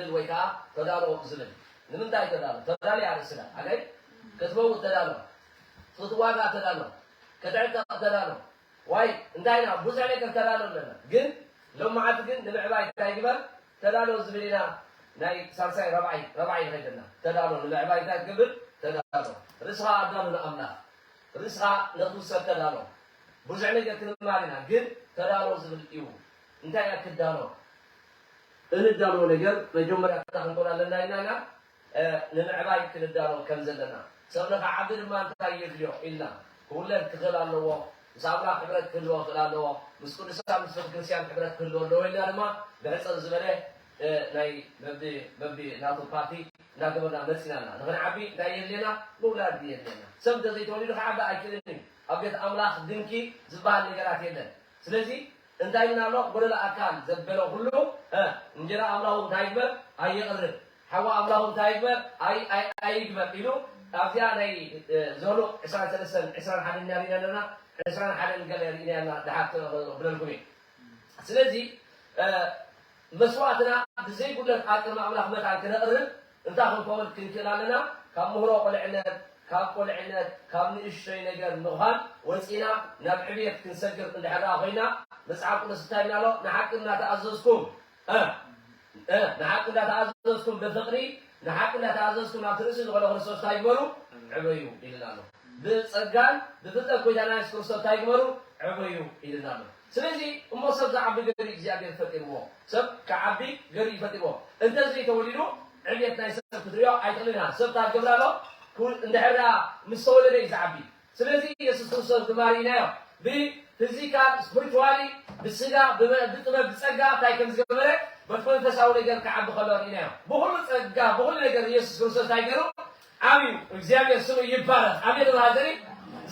ዝብል ወይ ከዓ ተዳሎ ዝብል። ንምንታይ ተዳሎ? ተዳሎ እያ ርእስና። ኣገይ ክትመውት ተዳሎ፣ ክትዋጋ ተዳሎ፣ ክትዕጠቕ ተዳሎ። ዋይ እንታይ ኢና ብዙሕ ነገር ተዳሎ ኣለና። ግን ሎም መዓልቲ ግን ንምዕባይ እንታይ ግበር ተዳሎ ዝብል ኢና። ናይ ሳልሳይ ረብዓይ ረብዓይ ይኸይደና ተዳሎ ንምዕባይ እንታይ ትገብር ተዳሎ። ርእስኻ ኣዳሎ ንኣምላኽ፣ ርእስኻ ነቲ ሰብ ተዳሎ። ብዙሕ ነገር ክንማር ኢና። ግን ተዳሎ ዝብል እዩ። እንታይ እያ ክዳሎ? እንዳልዎ ነገር መጀመርያ ክንኮን ኣለና ኢልና ኢና። ንምዕባይ ክንዳሎ ከም ዘለና ሰብ ንኽዓቢ ድማ እንታይ የድልዮ ኢልና ክውለድ ክኽእል ኣለዎ። ምስ ኣምላኽ ሕብረት ክህልዎ ክኽእል ኣለዎ። ምስ ቅዱሳን ምስ ቤተክርስትያን ሕብረት ክህልዎ ኣለዎ ኢልና ድማ ብሕፅር ዝበለ ናይ በቢ በቢ ናቱ ፓርቲ እናገበርና መፂና ኣለና። ንኽንዓቢ እንታይ የድልየና? ምውላድ የድልየና። ሰብ እንተዘይተወሊዱ ክዓቢ ኣይክእልን እዩ። ኣብ ቤት ኣምላኽ ድንኪ ዝበሃል ነገራት የለን። ስለዚ እንታይ ኢልና ኣሎ? ጎደሎ ኣካል ዘበለ ኩሉ እንጀራ ኣምላኹ እንታይ ይግበር ኣይቕርብ፣ ሓዋ ኣምላኹ እንታይ ይግበር ኣይግበር ኢሉ ኣብዚኣ ናይ ዘሉቕ ዕስራን ሰለስተን ዕስራን ሓደን ኢና ርኢና ኣለና። ዕስራን ሓደን ገለ ርኢና ኣለና። ድሓር ክብለልኩም እየ። ስለዚ መስዋእትና ብዘይጉድለት ኣብ ቅድሚ ኣምላኽ መታን ክነቕርብ እንታይ ክንከውን ክንክእል ኣለና? ካብ ምህሮ ቁልዕነት፣ ካብ ቁልዕነት፣ ካብ ንእሽቶይ ነገር ምዃን ወፂና ናብ ዕብየት ክንሰግር እንድሕር ደኣ ኮይና፣ መፅሓፍ ቅዱስ እንታይ ይብልና ኣሎ? ንሓቂ እናተኣዘዝኩም፣ እ፣ እ፣ ንሓቂ እናተኣዘዝኩም ብፍቕሪ፣ ንሓቂ እናተኣዘዝኩም ናብቲ ርእሲ ዝኾነ ክርስቶስ እንታይ ግበሩ? ዕበዩ ኢልና ኣሎ። ብጸጋን ብፍልጠት ጎይታና የሱስ ክርስቶስ እንታይ ግበሩ? ዕበዩ ኢልና ኣሎ። ስለዚ እሞ ሰብ ዝዓቢ ገሪ እግዚኣብሔር ፈጢርዎ። ሰብ ክዓቢ ገሪ ፈጢርዎ። እንተዘይተወሊዱ ዕብየት ናይ ሰብ ክትሪኦ ኣይትኽእልን ኢኻ። ሰብ እንታይ ክገብር ኣሎ? ኩ-፣ እንድሕር ደኣ ምስ ተወለደ እዩ ዝዓቢ። ስለዚ የሱስ ክርስቶስ ድማ ርኢናዮ። ብፊዚካል፣ ስፕሪቹዋሊ፣ ብስጋ፣ ብመ-፣ ብጥበብ፣ ብጸጋ እንታይ ከም ዝገበረ በቲ መንፈሳዊ ነገር ክዓቢ ከሎ ርኢናዮ። ብኹሉ ጸጋ፣ ብኹሉ ነገር የሱስ ክርስቶስ እንታይ ገይሩ? ዓብዩ እግዚኣብሔር ስሙ ይባረክ። ኣሜን። ብሃዘሪ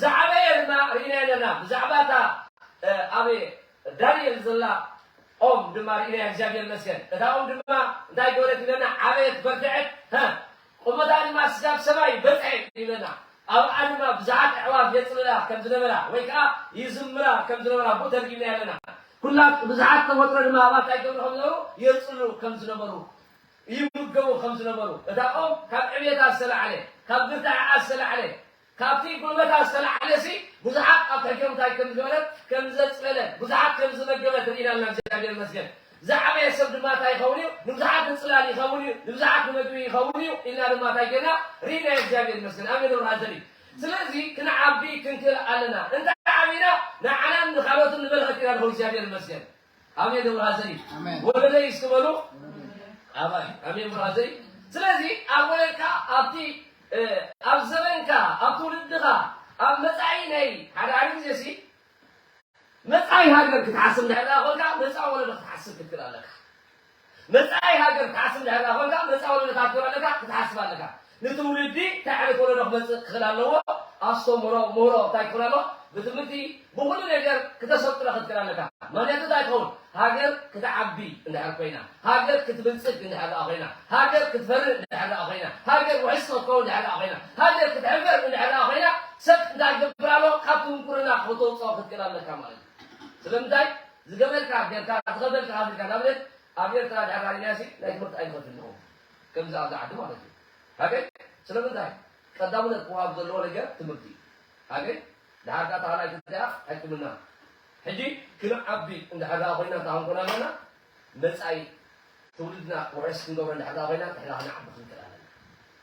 ዝዓበየ ድማ ርኢና ኣለና። ብዛዕባ እታ እ፣ ኣብ ዳንኤል ዘላ ኦም ድማ ርኢና እግዚኣብሔር ይመስገን። እታ ኦም ድማ እንታይ ገበረት ይብለና? ዓበየት፣ በርትዐት፣ ሀ፣ ቁመታ ድማ ስጋብ ሰማይ በጽሐ ይብለና። ኣብኣ ድማ ብዙሓት ኣዕዋፍ የጽልላ ከም ዝነበራ ወይ ከዓ ይዝምራ ከም ዝነበራ ብኡ ተርጊምና ኣለና። ኩላት ብዙሓት ተፈጥሮ ድማ ኣብኣ እንታይ ገብሩ ከም ዝነበሩ? የጽሉ ከም ዝነበሩ፣ ይምገቡ ከም ዝነበሩ። እታ ኦም ካብ ዕብየታ ዝተላዕለ፣ ካብ ብርታዐኣ ዝተላዕለ፣ ካብቲ ጉልበታ ዝተላዕለሲ ብዙሓት ኣብ ትሕቲኦም እንታይ ከም ዝገበረት፣ ከም ዘጽለለት፣ ብዙሓት ከም ዝመገበት ርኢና ኣለና። እግዚኣብሔር ይመስገን። ዝዓበየ ሰብ ድማ እንታይ ይኸውን እዩ? ንብዙሓት ንጽላል ይኸውን እዩ፣ ንብዙሓት ንመግቢ ይኸውን እዩ ኢልና ድማ እንታይ ጌርና ርኢና። እግዚኣብሔር ይመስገን። ኣሜን። ደብረ ሃዘሪ። ስለዚ ክንዓቢ ክንክእል ኣለና። እንተ ዓቢና ንዓናን ንኻልኦትን ንበረኸት ኢና ንኸውን። እግዚኣብሔር ይመስገን። ኣሜን። ደብረ ሃዘሪ። ኣሜን። ወለደይ እስኪ በሉ። ኣባይ። ኣሜን። ደብረ ሃዘሪ። ስለዚ ኣብ ወለድካ፣ ኣብቲ፣ እ፣ ኣብ ዘበንካ፣ ኣብ ትውልድኻ፣ ኣብ መጻኢ ናይ ሓደ ሓደ ግዜ ሲ መጻኢ ሃገር ክትሓስብ እንድሕር ደኣ ኮንካ፣ መጻኢ ወለዶ ክትሓስብ ክትክእል ኣለካ። መጻኢ ሃገር ክትሓስብ እንድሕር ደኣ ኮንካ፣ መጻኢ ወለዶ ክትሓስብ ኣለካ፣ ክትሓስብ ኣለካ። ንትውልዲ እንታይ ዓይነት ወለዶ ክመጽእ ክኽእል ኣለዎ? ኣስተምህሮ፣ ምህሮ እንታይ ክኽእል ኣለዎ? ብትምህርቲ፣ ብኹሉ ነገር ክተሰልጥኖ ክትክእል ኣለካ። ምኽንያቱ እንታይ ትኸውን? ሃገር ክትዓቢ እንድሕር ኮይና፣ ሃገር ክትብልጽግ እንድሕር ደኣ ኮይና፣ ሃገር ክትፈርህ እንድሕር ደኣ ኮይና፣ ሃገር ውሕስቲ ክትከውን እንድሕር ደኣ ኮይና፣ ሃገር ክትሕፈር እንድሕር ደኣ ኮይና፣ ሰብ እንታይ ክገብር ኣለዎ? ካብ ትንኩርና ከተውጽኦ ክትክእል ኣለካ ማለት እዩ። ስለምንታይ? ዝገበርካ ጌርካ፣ ዝኸፈልካ ከፊልካ። ንኣብነት ኣብ ኤርትራ ድሕር ዳርጋ ሲ ናይ ትምህርቲ ኣይንኸፍልን ንኸውን። ከምዚ ኣብዚ ዓዲ ማለት እዩ። ሃገር ስለምንታይ? ቀዳምነት ክወሃብ ዘለዎ ነገር ትምህርቲ እዩ። ሃገር ድሓር ከኣ ተኻልኣይቲ እዚኣ ሕክምና። ሕጂ ክንዓቢ እንድሕር ደኣ ኮይና እንታይ ክንኮን ኣለና? መጻኢ ትውልድና ውሕስ ክንገብሮ እንድሕር ደኣ ኮይና ንሕና ክንዓቢ ክንክእል ኣለና።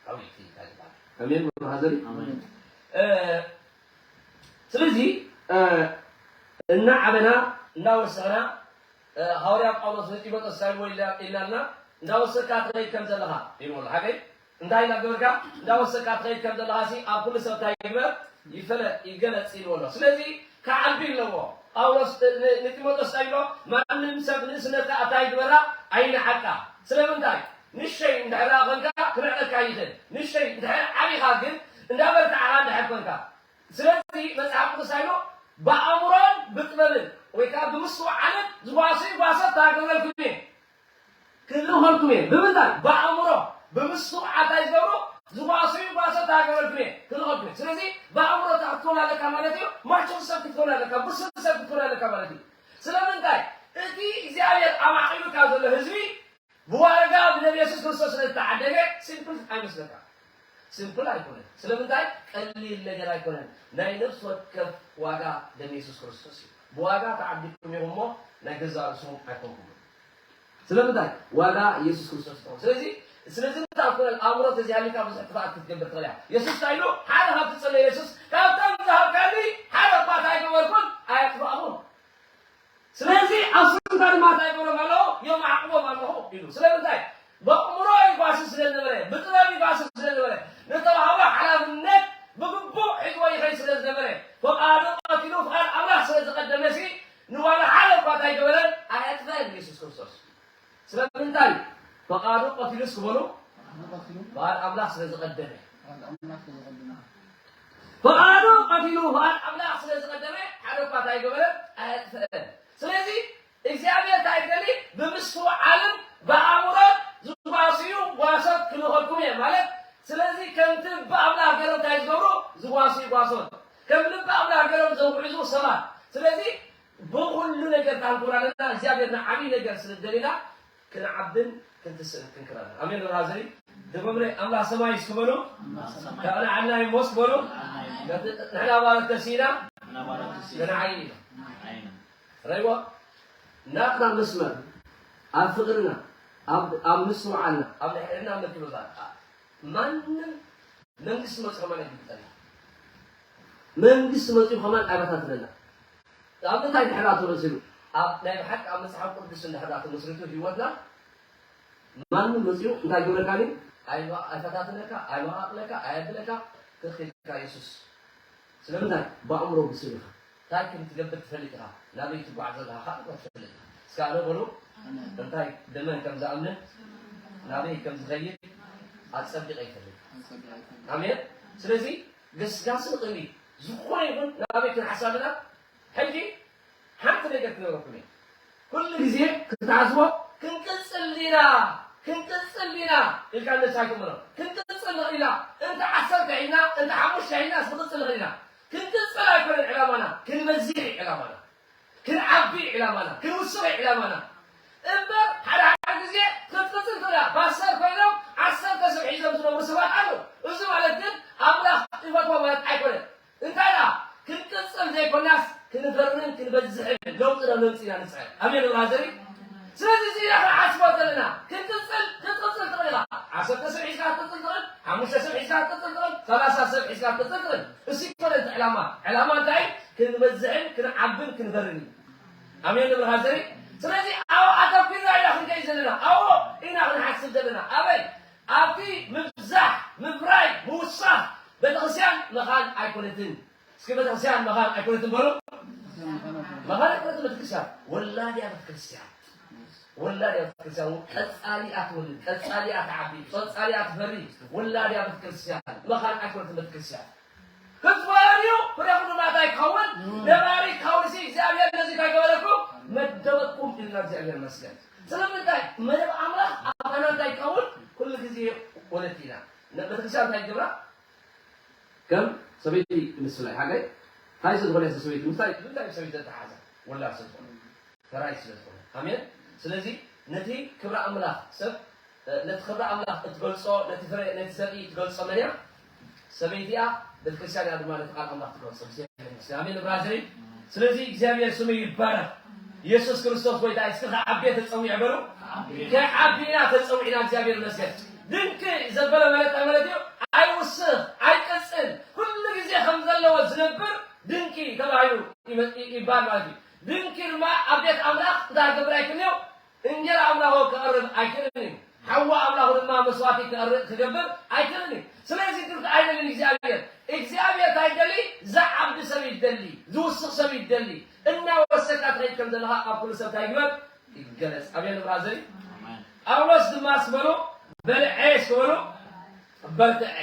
ዓብይቲ እንታይ ዝበሃል? ኣሜን። ብሩክ ሃዘሪ። ኣሜን። እ፣ ስለዚ፣ እ፣ እናዓበና እናወሰኽና፣ እ፣ ሃዋርያ ጳውሎስ ንጢሞቴዎስ እንታይ ኢልዎ ኢልና፣ ኢልና ኣለና? እንዳወሰኽካ ትኸይድ ከም ዘለኻ ኢልዎ ኣሎ። ሓቀይ? እንታይ ኢላ ገበርካ? እንዳወሰኽካ ትኸይድ ከም ዘለኻሲ ኣብ ኩሉ ሰብ እንታይ ይግበር? ይፈለጥ፣ ይገለጽ ኢልዎ ኣሎ። ስለዚ ክዓቢ ኣለዎ። ጳውሎስ ን-፣ ንጢሞቴዎስ እንታይ ኢልዎ? ማንም ሰብ ንእስነትካ እንታይ ግበራ? ኣይንዓቃ። ስለምንታይ? ንእሽተይ እንድሕር ደኣ ኾንካ ክምዕቀካ ይኽእል። ንእሽተይ እንድሕር ዓቢኻ ግን እንዳበርትዓኻ እንድሕር ኮንካ። ስለዚ መጽሓፍ ቅዱስ እንታይ ኢሉ? ብኣእምሮን ብጥበብን ወይ ከዓ ብምስትውዓልን ዝጓሰዩ ጓሶት እንታይ ክገብረልኩም እየ? ክልእኸልኩም እየ። ብምንታይ? ብኣእምሮ፣ ብምስትውዓል እንታይ ዝገብሩ? ዝጓሰዩ ጓሶት እንታይ ክገብረልኩም እየ? ክልእኸልኩም እየ። ስለዚ ብኣእምሮ እንታይ ክትከውን ኣለካ ማለት እዩ? ማቹር ሰብ ክትከውን ኣለካ፣ ብሱል ሰብ ክትከውን ኣለካ ማለት እዩ። ስለምንታይ? እቲ እግዚኣብሔር ኣማዕቢሉካ ዘሎ ህዝቢ ብዋጋ ደም የሱስ ክርስቶስ ስለ ዝተዓደገ ሲምፕል ኣይመስለካ። ሲምፕል ኣይኮነን። ስለምንታይ? ቀሊል ነገር ኣይኮነን። ናይ ነፍሲ ወከፍ ዋጋ ደም የሱስ ክርስቶስ እዩ። ብዋጋ ተዓዲግኩም ኢኹም እሞ ናይ ገዛእ ርእስኹም ኣይኮንኩምን። ስለምንታይ? ዋጋ የሱስ ክርስቶስ ይኸውን። ስለዚ ስለዚ እንታይ ትኮነን ኣእምሮ ተዚሃሊካ ብዙሕ ጥፋኣት ክትገብር ትኽእል እያ። የሱስ እንታይ ኢሉ? ሓደ ካብ ትጸለ የሱስ ካብቶም ዝሃብካኒ ሓደ እኳ እንታይ ገበርኩን ኣየጥፋእኹን። ስለዚ ኣብ ስምካ ድማ እንታይ ገብሮም ኣለኹ? የማዕቅቦም ኣለኹ ኢሉ። ስለምንታይ? በእምሮ ይጓስስ ስለ ዝነበረ፣ ብጥበብ ይጓስስ ስለ ዝነበረ፣ ንተዋህቦ ሓላፍነት ብግቡእ ሒዝዎ ይኸይድ ስለ ዝነበረ፣ ፈቃዱ ቀቲሉ ፍቃድ ኣምላኽ ስለ ዝቐደመ ሲ ንዋላ ሓደ እኳ እንታይ ገበረን ኣየጥፈአን ኢየሱስ ክርስቶስ። ስለምንታይ? ፈቃዱ ቀቲሉስ ክበሉ ፍቃድ ኣምላኽ ስለ ዝቐደመ። ፈቃዱ ቀቲሉ ፍቃድ ኣምላኽ ስለ ዝቐደመ ሓደ እኳ እንታይ ገበረ ኣየጥፍአን። ስለዚ እግዚኣብሔር እንታይ ይደሊ? ብምስትውዓልን ብኣእምሮን ዝጓስዩ ጓሶት ክልኸልኩም እየ ማለት። ስለዚ ከምቲ ልቢ ኣምላኽ ገይሮም እንታይ ዝገብሩ ዝጓስዩ ጓሶት፣ ከም ልቢ ኣምላኽ ገይሮም ዘውዕዙ ሰባት። ስለዚ ብኹሉ ነገር ታንኩር ኣለና። እግዚኣብሔር ንዓብዪ ነገር ስለ ደሊና ክንዓብን ክንትስእን ክንክር ኣለና። ኣሜን። ብራዘሪ ድምምለይ ኣምላኽ ሰማይ እስክበሉ ከቕንዓልና ይሞስ በሉ። ንሕና ባሮት ተሲኢና ክንዓይ ኢና። ረይዎ ናትና መስመር ኣብ ፍቕርና ኣብ ኣብ ምስትውዓልና ኣብ ናይ ሕልና ምክብባር ማንም መንግስቲ መፅኡ ከማን ኣይግብጠና። መንግስቲ መፅኡ ከማን ኣይበታትነና። ኣብ ምንታይ ድሕር ኣቶ መሲሉ ኣብ ናይ ብሓቂ ኣብ መፅሓፍ ቅዱስ እንድሕር ኣቶ መስሪቱ ህይወትና ማንም መፅኡ እንታይ ግብረካኒ ኣይፈታትነካ ኣይመቃቅለካ ኣየብለካ ትኽኢልካ የሱስ። ስለምንታይ ብኣእምሮ ብስል ኢኻ እንታይ ከም ትገብር ትፈልጥ ኢኻ ናበይ ትጓዕ ዘለኻ ከዓ ትፈልጥ ኢኻ እስካ ኣነ በሉ እንታይ ደመን ከም ዝኣምን ናበይ ከም ዝኸይድ ኣፀቢቐ ይፈልጥ። ኣሜን። ስለዚ ገስጋሲ ንቕድሚት ዝኾነ ይኹን ናበይ ክንሓስ ኣለና። ሕጂ ሓንቲ ነገር ክነግረኩም እየ። ኩሉ ግዜ ክትሓስቦ ክንቅፅል ኢና ክንቅፅል ኢና ኢልካ ነብስኻ ኣይትእመኖ። ክንቅፅል ንኽእል ኢና። እንተ ዓሰርተ ሒዝና እንተ ሓሙሽተ ሒዝናስ ክንቅፅል ንኽእል ኢና። ክንቅፅል ኣይኮነን ዕላማና፣ ክንበዝሕ እዩ ዕላማና። ክንዓቢ እዩ ዕላማና፣ ክንውስኽ እዩ ዕላማና። እምበር ሓደ ሓደ ግዜ ክትቅፅል ትኽእል እያ። ፓስተር ኮይኖም ዓሰርተ ሰብ ሒዞም ዝነብሩ ሰባት ኣለዉ። እዚ ማለት ግን ኣምላኽ ይፈትዎ ማለት ኣይኮነን። እንታይ ደኣ ክንቅጽል ዘይኮናስ ክንፈርን ክንበዝሕን ለውጢ ዶ ነምጽእ ኢና ንጽዕር። ኣሜን ብራዘሪ። ስለዚ እዚ ኢና ክንሓስቦ ዘለና። ክንቅጽል ክትቅጽል ትኽእል ኢኻ። ዓሰርተ ሰብ ሒዝካ ክትቅጽል ትኽእል፣ ሓሙሽተ ሰብ ሒዝካ ክትቅጽል ትኽእል፣ ሰላሳ ሰብ ሒዝካ ክትቅጽል ትኽእል። እሱ ይኮነ እቲ ዕላማ። ዕላማ እንታይ? ክንበዝሕን ክንዓብን ክንፈርን እዩ። ኣሜን ብራዘሪ። ስለዚ ኣብ ኣተኲርና ኢና ክንከይድ ዘለና። ኣብኡ ኢና ክንሓስብ ዘለና። ኣበይ? ኣብቲ ምብዛሕ፣ ምፍራይ፣ ምውሳኽ ቤተክርስትያን መኻን ኣይኮነትን። እስኪ ቤተክርስትያን መኻን ኣይኮነትን በሉ። መኻን ኣይኮነትን ቤተክርስትያን። ወላድያ ቤተክርስትያን። ወላድያ ቤተክርስትያን ቀጻሊኣ ትወልድ፣ ቀጻሊኣ ትዓቢ፣ ቀጻሊኣ ትፈሪ። ወላድያ ቤተክርስትያን መኻን ኣይኮነትን ቤተክርስትያን። ክትወርዩ ፍሬኹም ድማ እንታይ ክኸውን? ነባሪ ክኸውን ሲ እግዚኣብሔር ነዚ እንታይ ገበረኩም? መደበኩም ኢልና እግዚኣብሔር መስገን። ስለምንታይ? መደብ ኣምላኽ ኣባና እንታይ ክኸውን? ኩሉ ግዜ ወለቲ ኢና። ቤተክርስትያን እንታይ ይገብራ? ከም ሰበይቲ ምስላይ ሓቀይ እንታይ ስለ ዝኾነ ሰበይቲ ምስላይ እንታይ ሰበይቲ ዘተሓዘ ወላ ስለ ዝኾነ ተራይ ስለ ዝኾነ ኣሜን። ስለዚ ነቲ ክብሪ ኣምላኽ ሰብ ነቲ ክብሪ ኣምላኽ እትገልጾ ነቲ ፍረ ነቲ ዘርኢ እትገልጾ መን እያ? ሰበይቲ እያ። ቤተክርስትያን እያ ድማ ነቲ ቃል ኣምላኽ ትገልጾ። ኣሜን ብራዘሪ። ስለዚ እግዚኣብሔር ስሙ ይባረኽ። ኢየሱስ ክርስቶስ ጎይታ እስኪ ከዓብየ ተጸዊዐ በሉ። ከዓብና ተጸዊዕና እግዚኣብሔር ይመስገን። ድንቂ ዘበለ ማለት እንታይ ማለት እዩ? ኣይውስኽ ኣይቀጽል ኩሉ ግዜ ከም ዘለዎ ዝነብር ድንቂ ተባሂሉ ይበሃል ማለት እዩ። ድንቂ ድማ ኣብ ቤት ኣምላኽ እንታይ ክገብር ኣይክእልን እዩ? እንጀራ ኣምላኹ ክቐርብ ኣይክእልን እዩ። ሓዋ ኣምላኹ ድማ መስዋዕቲ ክገብር ኣይክእልን እዩ። ስለዚ ድርቂ ኣይደልን እግዚኣብሔር። እግዚኣብሔር እንታይ ይደሊ? ዝዓቢ ሰብ ይደሊ፣ ዝውስኽ ሰብ ይደሊ። እናወሰካ ትኸይድ ከም ዘለኻ ኣብ ኩሉ ሰብ እንታይ ይግበር? ይገለጽ። ኣሜን ብራዘሪ። ጳውሎስ ድማ ስበሉ በልዐ ስበሉ በርትዐ።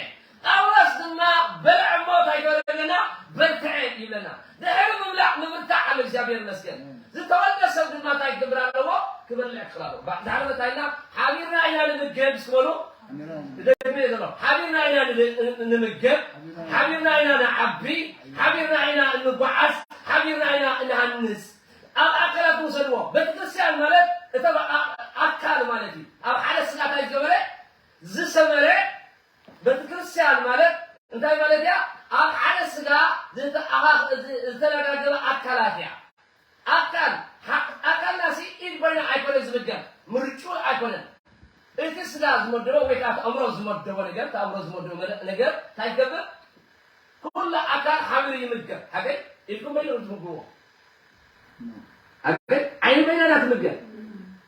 ጳውሎስ ድማ በልዐ እሞ እንታይ ይገበረና? በርትዐ ይብለና። ድሕሪ ምብላዕ ምብርታዕ ኣሎ። እግዚኣብሔር ይመስገን። ዝተወልደ ሰብ ድማ እንታይ ክገብር ኣለዎ? ክበልዕ ክኽእል ኣለዎ። ዛዕባ እንታይ ኢልና ሓቢርና ኢና ንምገብ ስበሉ። ደግሜ ዘሎ ሓቢርና ኢና ንምገብ፣ ሓቢርና ኢና ንዓቢ፣ ሓቢርና ኢና እንጓዓዝ፣ ሓቢርና ኢና እንሃንጽ። ኣብ ኣካላት ንውሰድዎ። ቤተክርስትያን ማለት እተ ኣካል ማለት እዩ። ኣብ ሓደ ስጋታይ ኣካላት እያ። ኣካል ሓ- ኣካልና ሲ ኢድ በይና ኣይኮነ ዝምገብ፣ ምርጩ ኣይኮነን። እቲ ስጋ ዝመደቦ ወይ ከዓ እቲ ኣእምሮ ዝመደቦ ነገር፣ እቲ ኣእምሮ ዝመደቦ መለ- ነገር እንታይ ይገብር? ኩሉ ኣካል ሓቢሩ ይምገብ። ሓገይ ኢድኩም በይና ትምግብዎ። ሓገይ ዓይኒ በይና ዳ ትምገብ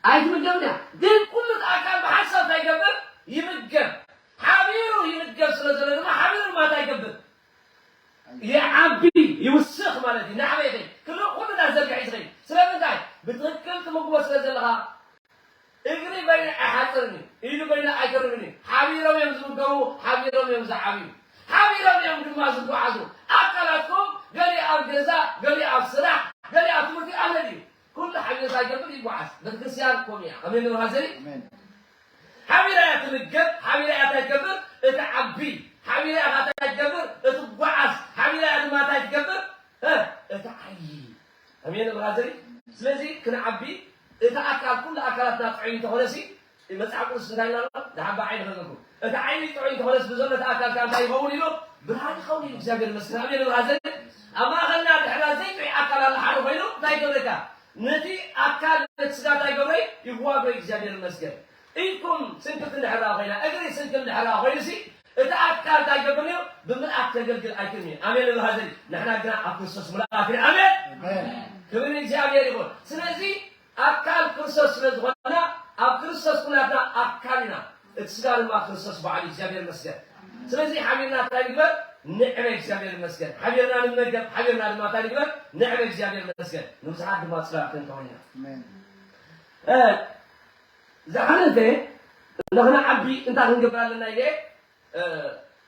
ኣይትምገብን እያ። ግን ኩሉ እቲ ኣካል ብሓንሳብ እንታይ ይገብር? ይምገብ። ሓቢሩ ይምገብ ስለ ዘሎ ድማ ሓቢሩ ድማ እንታይ ይገብር? ይዓቢ፣ ይውስኽ ማለት እዩ። ናዕበ ይኸይድ። ክልእ ኩሉ ዳ ዘርግሕ እዩ ዝኸይድ። ስለምንታይ? ብትኽክል ትምግቦ ስለ ዘለኻ። እግሪ በይኑ ኣይሓጽርን እዩ፣ ኢዱ በይኑ ኣይተርብን እዩ። ሓቢሮም እዮም ዝምገቡ፣ ሓቢሮም እዮም ዝዓብዩ፣ ሓቢሮም እዮም ድማ ዝጓዓዙ። ኣካላትኩም ገሊኡ ኣብ ገዛ፣ ገሊኡ ኣብ ስራሕ፣ ገሊኡ ኣብ ትምህርቲ ኣለ ድዩ? ኩሉ ሓቢሩ እንታይ ይገብር? ይጓዓዝ። ቤተክርስትያን ከምኡ እያ። ኣሜን ንብሃል ዘይ? ኣሜን። ሓቢራ እያ ትምገብ፣ ሓቢራ እያ እንታይ ትገብር? እትዓቢ። ሓቢራ እያ እንታይ ትገብር? እትጓዓዝ። ሓቢራ እያ ድማ እንታይ ትገብር? እ፣ እትዓዪ። ኣሜን ንብሃል ዘይ? ስለዚ ክንዓቢ እቲ ኣካል፣ ኩሉ ኣካላትና ጥዑይ እንተኾነሲ፣ መጽሓፍ ቅዱስ እንታይ ኢልና ኣሎ? ደሓን ብዓይኒ ከዘኩም። እቲ ዓይኒ ጥዑይ እንተኾነስ ብዘሎ እቲ ኣካል ከኣ እንታይ ይኸውን ኢሉ? ብርሃን ይኸውን ኢሉ። እግዚኣብሔር ይመስገን። ኣሜን ንብሃል ዘይ? ኣብ ማእኸልና ድሕራ ዘይጥዑይ ኣካል ኣሎ ሓደ ኮይኑ እንታይ ይገብረካ? ነቲ ኣካል ነቲ ስጋ እንታይ ይገብሮ? ይዋግኦ። እግዚኣብሔር ይመስገን። ኢድኩም ስንክልቲ እንድሕራ ኮይና፣ እግሪ ስንክል እንድሕራ ኮይኑሲ፣ እቲ ኣካል እንታይ ይገብር እዩ? ብምልኣት ከገልግል ኣይክእልን እዩ። ኣሜን ንብሃል ዘይ? ንሕና ግና ኣብ ክርስቶስ ምልኣት ኢና። ኣሜን። ኣሜን። ክብሪ ንእግዚኣብሔር ይኹን። ስለዚ ኣካል ክርስቶስ ስለ ዝኾንና፣ ኣብ ክርስቶስ ኩላትና ኣካል ኢና። እቲ ስጋ ድማ ክርስቶስ ባዕሉ፣ እግዚኣብሔር ይመስገን። ስለዚ ሓቢርና እንታይ ንግበር? ንዕበ እግዚኣብሔር ይመስገን። ሓቢርና ንመገብ፣ ሓቢርና ድማ እንታይ ንግበር? ንዕበ እግዚኣብሔር ይመስገን። ንብዙሓት ድማ ጽላል ክንከውን ኢና። ኣሜን። እ፣ ዝሓለፈ ንኽንዓቢ እንታይ ክንገብር ኣለና ኢለ፣ እ፣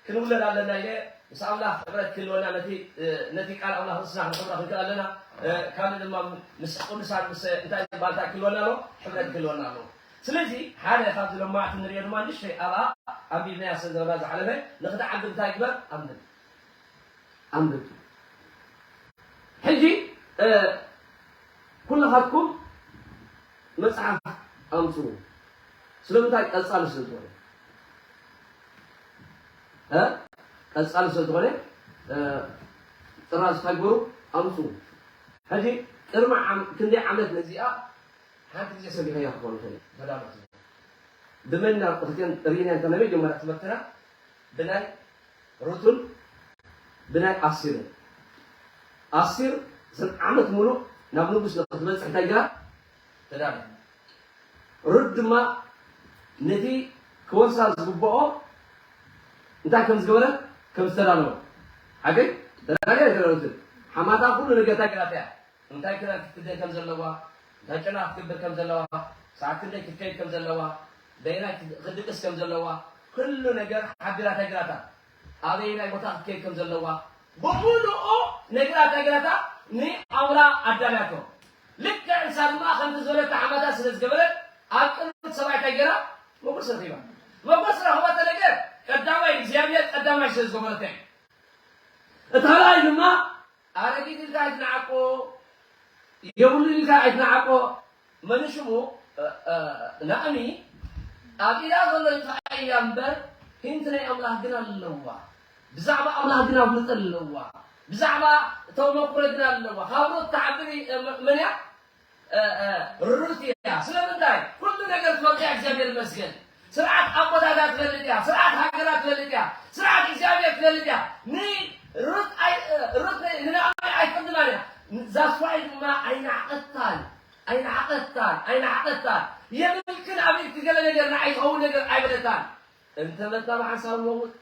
ክንውለድ ኣለና ኢለ፣ ምስ ኣምላኽ ሕብረት ክህልወና፣ ነቲ፣ እ፣ ነቲ ቃል ኣምላኽ ርእስና ክንሕብሮ ክንክእል ኣለና። እ፣ ካልእ ድማ ምስ ቅዱሳን፣ ምስ እንታይ ባልታ ክህልወና ኣሎ? ሕብረት ክህልወና ኣሎ። ስለዚ ሓደ ካብዚ ሎማዕቲ ንሪኦ ድማ ንእሽተይ ኣብኣ ኣንቢብናያ ስለ ዝነበርና ዝሓለፈ፣ ንኽትዓቢ እንታይ ግበር? ኣንብብ። ኣንብብ። ሕጂ፣ እ፣ ኩልኻትኩም መጽሓፍ ኣምጽኡ። ስለምንታይ? ቀጻሊ ስለ ዝኾነ። እ? ቀጻሊ ስለ ዝኾነ፣ እ፣ ጥራዝ እንታይ ግበሩ? ኣምጽኡ። ሕጂ ቅድሚ ዓም-፣ ክንደይ ዓመት ነዚኣ ሓንቲ ግዜ ሰቢኸያ ክኸውን ይኽእል እዩ። ተዳሎ ትብል። ብመን ኢና እኽልክን ርኢና እንተ ናይ መጀመርያ ትምህርትና ብናይ ሩትን ብናይ ኣስቴርን። ኣስቴር ዘን ዓመት ሙሉእ ናብ ንጉስ ንኽትበጽሕ እንታይ ገይራ? ተዳለ። ሩት ድማ ነቲ ክወርሳ ዝግብኦ እንታይ ከም ዝገበረት ከም ዝተዳለወ። ሓገይ ተዳለ ኣይተዳለወትን። ሓማታ ኩሉ ነገር እንታይ ገይራታ እያ? እንታይ ክዳን ክትክደን ከም ዘለዋ፣ እንታይ ጨና ክትገብር ከም ዘለዋ፣ ሰዓት ክንደይ ክትከይድ ከም ዘለዋ፣ በየናይ ክድቅስ ከም ዘለዋ፣ ኩሉ ነገር ሓቢራ እንታይ ግራታ? ኣበየናይ ቦታ ክትከይድ ከም ዘለዋ፣ ብምሉኡ ነግራታ ግራታ ንኣውራ ኣዳልያቶ። ልክዕ ንሳ ድማ ከምቲ ዝበለታ ሓማታ ስለ ዝገበረት፣ ኣብ ቅድሚ ሰብኣይ እንታይ ገይራ? ሞገስ ረኺባ። ሞገስ ረኽበተ ነገር ቀዳማይ እግዚኣብሔር ቀዳማይ ስለ ዝገበረታ እዩ። እቲ ካልኣይ ድማ ኣረጊት ኢልካ ኣይትንዓቆ፣ የብሉን ኢልካ ኣይትንዓቆ። መን ሽሙ፣ እ፣ እ፣ ናእሚ ኣብ ኢዳ ዘሎ ይጥፋእ እያ እምበር፣ ሂንቲ ናይ ኣምላኽ ግን ኣለዋ። ብዛዕባ ኣምላኽ ግን ኣፍልጦ ኣለዋ። ብዛዕባ ተመኩሮ ግን ኣለዋ። ካብ ሩት ትዓቢ፣ እ፣ መ-፣ መን እያ? እ፣ እ፣ ሩት እያ። ስለምንታይ? ኩሉ ነገር ትፈልጥ እያ፣ እግዚኣብሔር ይመስገን። ስርዓት ኣቦታታ ትፈልጥ እያ፣ ስርዓት ሃገራ ትፈልጥ እያ፣ ስርዓት እግዚኣብሔር ትፈልጥ እያ። ንሩት ኣይ-፣ እ፣ ሩት ን-፣ ንናኦሚ ኣይትቕድማን እያ። ዛስዋይ ድማ ኣይነዓቐታን፣ ኣይነዓቐታን፣ ኣይነዓቐታን። የብልክን ኣብ ኢድኪ ገለ ነገር ንዓይ ዝኸውን ነገር ኣይበለታን። እንተ መታ ብሓንሳብ ንመውት፣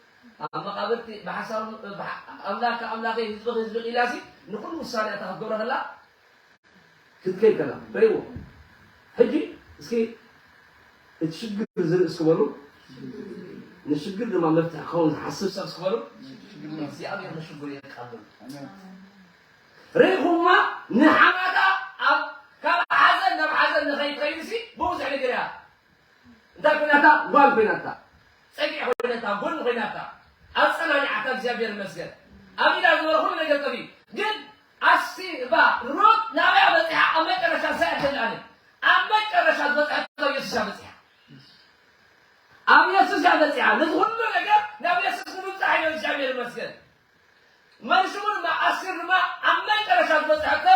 ኣብ መቓብርቲ ብሓንሳብ፣ ብሓ-፣ ኣምላክ ኣምላኸይ ህዝብኺ ህዝብኺ ኢላሲ ንኹሉ ውሳኔ እታ ክትገብሮ ከላ፣ ክትከይድ ከላ ረእይዎ። ሕጂ እስኪ እቲ ሽግር ዝርኢ እስኪ በሉ፣ ንሽግር ድማ መፍትሒ ክኸውን ዝሓስብ ሰብ እስኪ በሉ፣ እግዚኣብሔር ንሽግሩ የቃልል። ኣሜን። ርኢኹማ ንሓማታ ኣብ፣ ካብ ሓዘን ናብ ሓዘን ንኸይትኸይድሲ ብብዙሕ ነገር እያ። እንታይ ኮይናታ? ጓል ኮይናታ፣ ጸግዒ ኮይናታ፣ ጎኒ ኮይናታ፣ ኣጸናኒዓታ። እግዚኣብሔር ይመስገን። ኣብ ኢዳ ዝነበረ ኩሉ ነገር ጠፊኡ። ግን ኣስቲ እባ ሩት ናበይ በጺሓ? ኣብ መጨረሻ ንሳ እያ ትደሊ። ኣብ መጨረሻ ዝበጽሐቶ ኢየሱስ እያ በጺሓ። ኣብ ኢየሱስ እያ በጺሓ። ነዚ ኩሉ ነገር ናብ ኢየሱስ ንምብጻሕ እዩ። እግዚኣብሔር ይመስገን። መን ሽሙ ድማ ኣስቴር ድማ ኣብ መጨረሻ ዝበጽሐቶ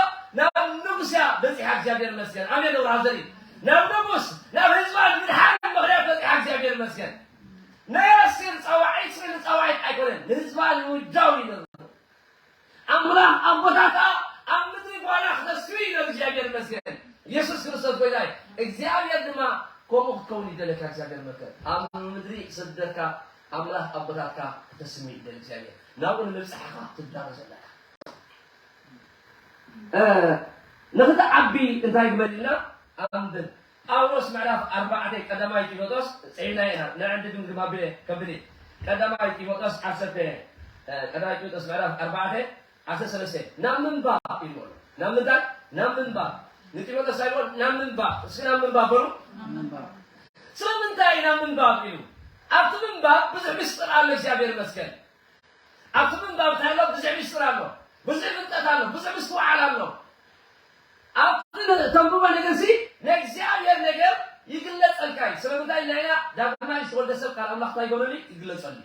እግዚኣብሔር ይመስገን። ኣሜን። ደብረ ሐዘሪ ናብ ንጉስ ናብ ህዝባ ንምድሓን ምኽንያት በፂሓ። እግዚኣብሔር ይመስገን። ናይ ኣስቴር ፃዋዒት ስለ ፃዋዒት ኣይኮነን፣ ንህዝባ ንምውዳው እዩ ነሩ። ኣምላኽ ኣቦታታ ኣብ ምድሪ ጓና ክተስዊ እዩ ነሩ። እግዚኣብሔር ይመስገን። ኢየሱስ ክርስቶስ ጎይታይ። እግዚኣብሔር ድማ ከምኡ ክትከውን ይደለካ። እግዚኣብሔር ይመስገን። ኣብ ምድሪ ክሰደካ ኣምላኽ ኣቦታትካ ክተስሚ ይደል እግዚኣብሔር። ናብኡ ንምብጻሕኻ ትዳሎ ዘለካ። እ፣ ንኽትዓቢ እንታይ ግበር ኢልና? ኣንብብ። ጳውሎስ ምዕራፍ ኣርባዕተ ቀዳማይ ጢሞቴዎስ ጽሒፍና ኢና። ንዕንዲ ግን ግባቤ ከብድ እዩ። ቀዳማይ ጢሞቴዎስ ዓሰርተ፣ እ፣ ቀዳማይ ጢሞቴዎስ ምዕራፍ ኣርባዕተ ዓሰርተ ሰለስተ ናብ ምንባብ ኢልዎ ኣሎ። ናብ ምንታይ? ናብ ምንባብ። ንጢሞቴዎስ ኣይልዎ ናብ ምንባብ። እስኪ ናብ ምንባብ በሉ። ስለምንታይ ናብ ምንባብ ኢሉ? ኣብቲ ምንባብ ብዙሕ ምስጢር ኣሎ። እግዚኣብሔር ይመስገን። ኣብቲ ምንባብ እንታይ ኣሎ? ብዙሕ ምስጢር ኣሎ፣ ብዙሕ ፍልጠት ኣሎ፣ ብዙሕ ምስትውዓል ኣሎ። ኣብቲ ተንብቦ ነገር ሲ ናይ እግዚኣብሔር ነገር ይግለጸልካ እዩ። ስለምንታይ ኢልና ኢና? ዳግማይ ዝተወልደ ሰብ ቃል ኣምላኽ እንታይ ይገብረሉ? ይግለጸሉ።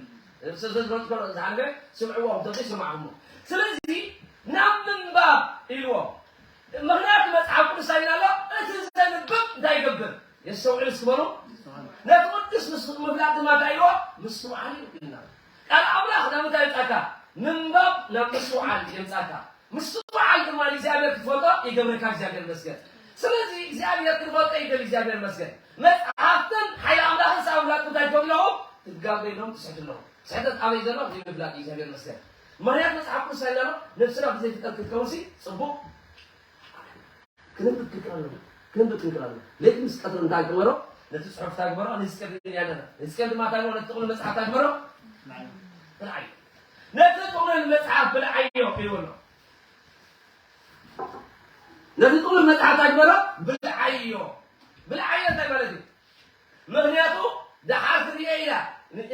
ዝረድኮ ዝዓንገ ስምዕዎ ክተብዚ ስማዕሞ። ስለዚ ናብ ምንባብ ኢልዎ። ምኽንያቱ መጽሓፍ ቅዱስ እንታይ ኢልና ኣሎ? እቲ ዘንብብ እንታይ ይገብር? የስተውዕል እስኪ በሉ። ነቲ ቅዱስ ምስ ምፍላጥ ድማ እንታይ ኢልዎ? ምስትውዓል እዩ ኢልና። ቃል ኣምላኽ ናብ ምንታይ የምጻካ? ምንባብ ናብ ምስትውዓል የምጻካ። ምስትውዓል ድማ እግዚኣብሔር ክትፈልጦ ይገብረካ። እግዚኣብሔር ይመስገን። ስለዚ እግዚኣብሔር ክንፈልጦ ይደሊ። እግዚኣብሔር ይመስገን። መጽሓፍትን ሓይሊ ኣምላኽን ስኣብ ምፍላጥ እንታይ ትገብሩ ኣለኹም? ትጋገዩ ኣለኹም፣ ትስሕቱ ኣለኹም። ስሕተት ኣበይ ዘሎ? ዘይምፍላጥ እዩ። እግዚኣብሔር ይመስገን። ምኽንያት መጽሓፍ ቅዱስ እንታይ ኢልና ኣሎ? ነብስና ብዘይፍልጠት ክትከውንሲ ጽቡቕ። ክነብብ ክንክእል ኣለና። ክነብብ ክንክእል ኣለና። ለይቲ ምስ ቀትሪ እንታይ ግበሮ? ነቲ ጽሑፍ እንታይ ግበሮ? ንሕዝቅኤል ንርኢ ኣለና። ንሕዝቅኤል ድማ እንታይ ግበሮ? ነቲ ጥቕሉል መጽሓፍ እንታይ ግበሮ? ብልዓዮ። ነቲ ጥቕሉል መጽሓፍ ብልዓዮ ኢልዎ ኣሎ። ነቲ ጥቕሉል መጽሓፍ እንታይ ግበሮ? ብልዓዮ። ብልዓዮ እንታይ ማለት እዩ? ምኽንያቱ ደሓር ክንሪኦ ኢና።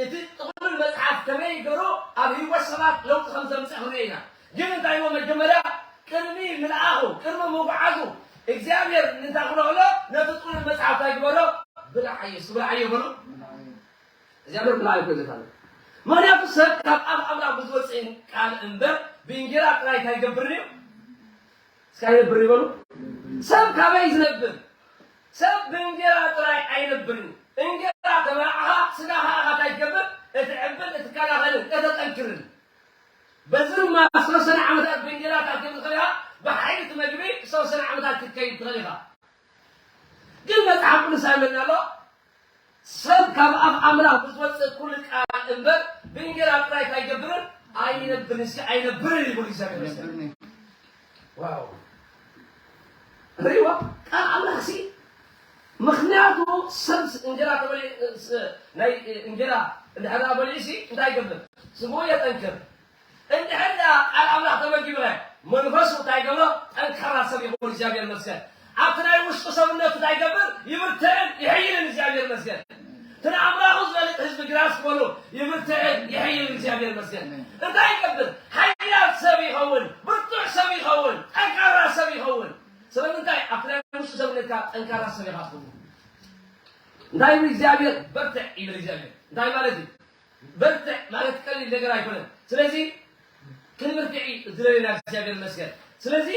እቲ ጥቕሉል መጽሓፍ ከመይ ገይሩ ኣብ ህይወት ሰባት ለውጢ ከም ዘምጽእ ክንሪኦ ኢና። ግን እንታይ ኢልዎ መጀመርያ? ቅድሚ ምልኣኹ፣ ቅድሚ ምጉዓዙ እግዚኣብሔር እንታይ ክብሎ ከሎ ነቲ ጥቕሉል መጽሓፍ እንታይ ግበሮ? ብልዓዮ። እስኪ ብልዓዮ በሉ። እግዚኣብሔር ብልዓዮ እኮ ይገታል። ምኽንያቱ ሰብ ካብ ኣፍ ኣምላኽ ብዝወፅእ ቃል እምበር ብእንጌራ ጥራይ እንታይ ይገብር እዩ? እስኪ ኣይነብር ይበሉ። ሰብ ካበይ ዝነብር? ሰብ ብእንጌራ ጥራይ ኣይነብርን። እንጌራ ተበላዕኻ ስጋኻ ኢኻ እንታይ ትገብር? እትዕብን እትከላኸልን እተጠንክርን። በዚ ድማ ዝተወሰነ ዓመታት ብእንጌራ ክትከይድ ትኽእል ኢኻ። ብሓይሊ እቲ መግቢ ዝተወሰነ ዓመታት ክትከይድ ትኽእል ኢኻ። ግን መጽሓፍ ቅዱስ ኣይመና ኣሎ። ሰብ ካብ ኣፍ ኣምላኽ ብዝወፅእ ኩሉ ቃል እምበር ብእንጌራ ጥራይ እንታይ ኣይገብርን? ኣይነብርን። እስኪ ኣይነብርን ይበሉ። እግዚኣብሔር ይመስገን። ዋው። ርእይዋ ቃል ኣምላኽ ሲ ምኽንያቱ ሰብ እንጀራ ተበሊ ናይ እንጀራ እንድሕር ደኣ በሊዑ ሲ እንታይ ይገብር? ስሙ የጠንክር። እንድሕር ደኣ ቃል ኣምላኽ ተመጊብኻ መንፈሱ እንታይ ይገብሮ? ጠንካራ ሰብ ይኸውን። እግዚኣብሔር ይመስገን። ኣብቲ ናይ ውሽጡ ሰብነቱ እንታይ ይገብር? ይብርትዕን ይሕይልን። እግዚኣብሔር ይመስገን። እቲ ንኣምላኹ ዝፈልጥ ህዝቢ ግራስ ክበሉ ይብርትዕን ይሕይልን። እግዚኣብሔር ይመስገን። እንታይ ይገብር? ሓያል ሰብ ይኸውን፣ ብርቱዕ ሰብ ይኸውን፣ ጠንካራ ሰብ ይኸውን። ስለምንታይ? ኣብቲ ናይ ውሽጡ ሰብነትካ ጠንካራ ሰብ ኢኻ ትኸውን። እንታይ ይብል እግዚኣብሔር? በርትዕ ይብል እግዚኣብሔር። እንታይ ማለት እዩ? በርትዕ ማለት ቀሊል ነገር ኣይኮነን። ስለዚ ክንብርትዕ እዩ ዝደለና። እግዚኣብሔር ይመስገን። ስለዚ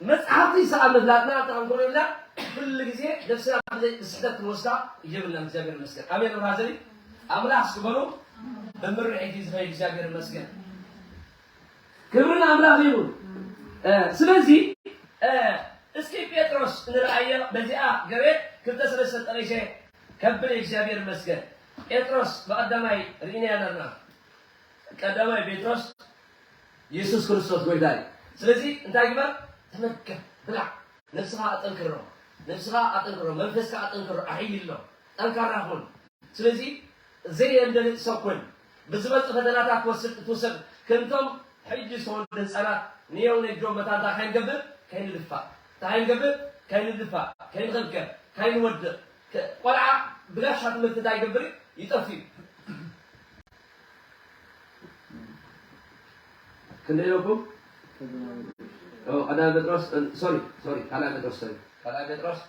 መጽሓፍቲ ሰኣብ ምፍላጥና ተቐንኮሎ ኢልና ኩሉ ግዜ ነብስና ብዘይ ብስሕተት ክንወስዳ የብልናን። እግዚኣብሔር ይመስገን። ኣሜን። ብራዘሪ ኣምላኽ እስኪ በሉ። ብምርዒት እዩ ዝኸይድ። እግዚኣብሔር ይመስገን። ክብሪ ንኣምላኽ ይኹን። እ፣ ስለዚ እ፣ እስኪ ጴጥሮስ ንርኣዮ። በዚኣ ገሬት ክልተ ሰለስተ ጠቒሰ ከብል እግዚኣብሔር ይመስገን። ጴጥሮስ ብቐዳማይ ርኢናዮ ነርና። ቀዳማይ ጴጥሮስ የሱስ ክርስቶስ ጎይታ እዩ። ስለዚ እንታይ ግበር? ተመገብ፣ ብላዕ፣ ነብስኻ ኣጠንክሮ፣ ነብስኻ ኣጠንክሮ፣ መንፈስካ ኣጠንክሮ፣ ኣሕይሎ፣ ጠንካራ ኩን። ስለዚ ዘየንደልጥ ሰብ ኩን። ብዝመጽእ ፈተናታት ትወስድ፣ ትውሰድ። ከምቶም ሕጂ ዝተወልዱ ህጻናት ንየው ነግዶም መታን እንታይ ከይንገብር? ከይንድፋእ። እንታይ ከይንገብር? ከይንድፋእ፣ ከይንኽብከብ፣ ከይንወድቕ። ከ-፣ ቆልዓ ብጋሻ ትምህርቲ እንታይ ይገብር እዩ? ይጠፍእ እዩ። ክንደይ ኢለኩም? ኦ፣ ቀዳማይ ጴጥሮስ፣ እ፣ ሶሪ፣ ሶሪ፣ ካልኣይ ጴጥሮስ፣ ሶሪ። ካልኣይ ጴጥሮስ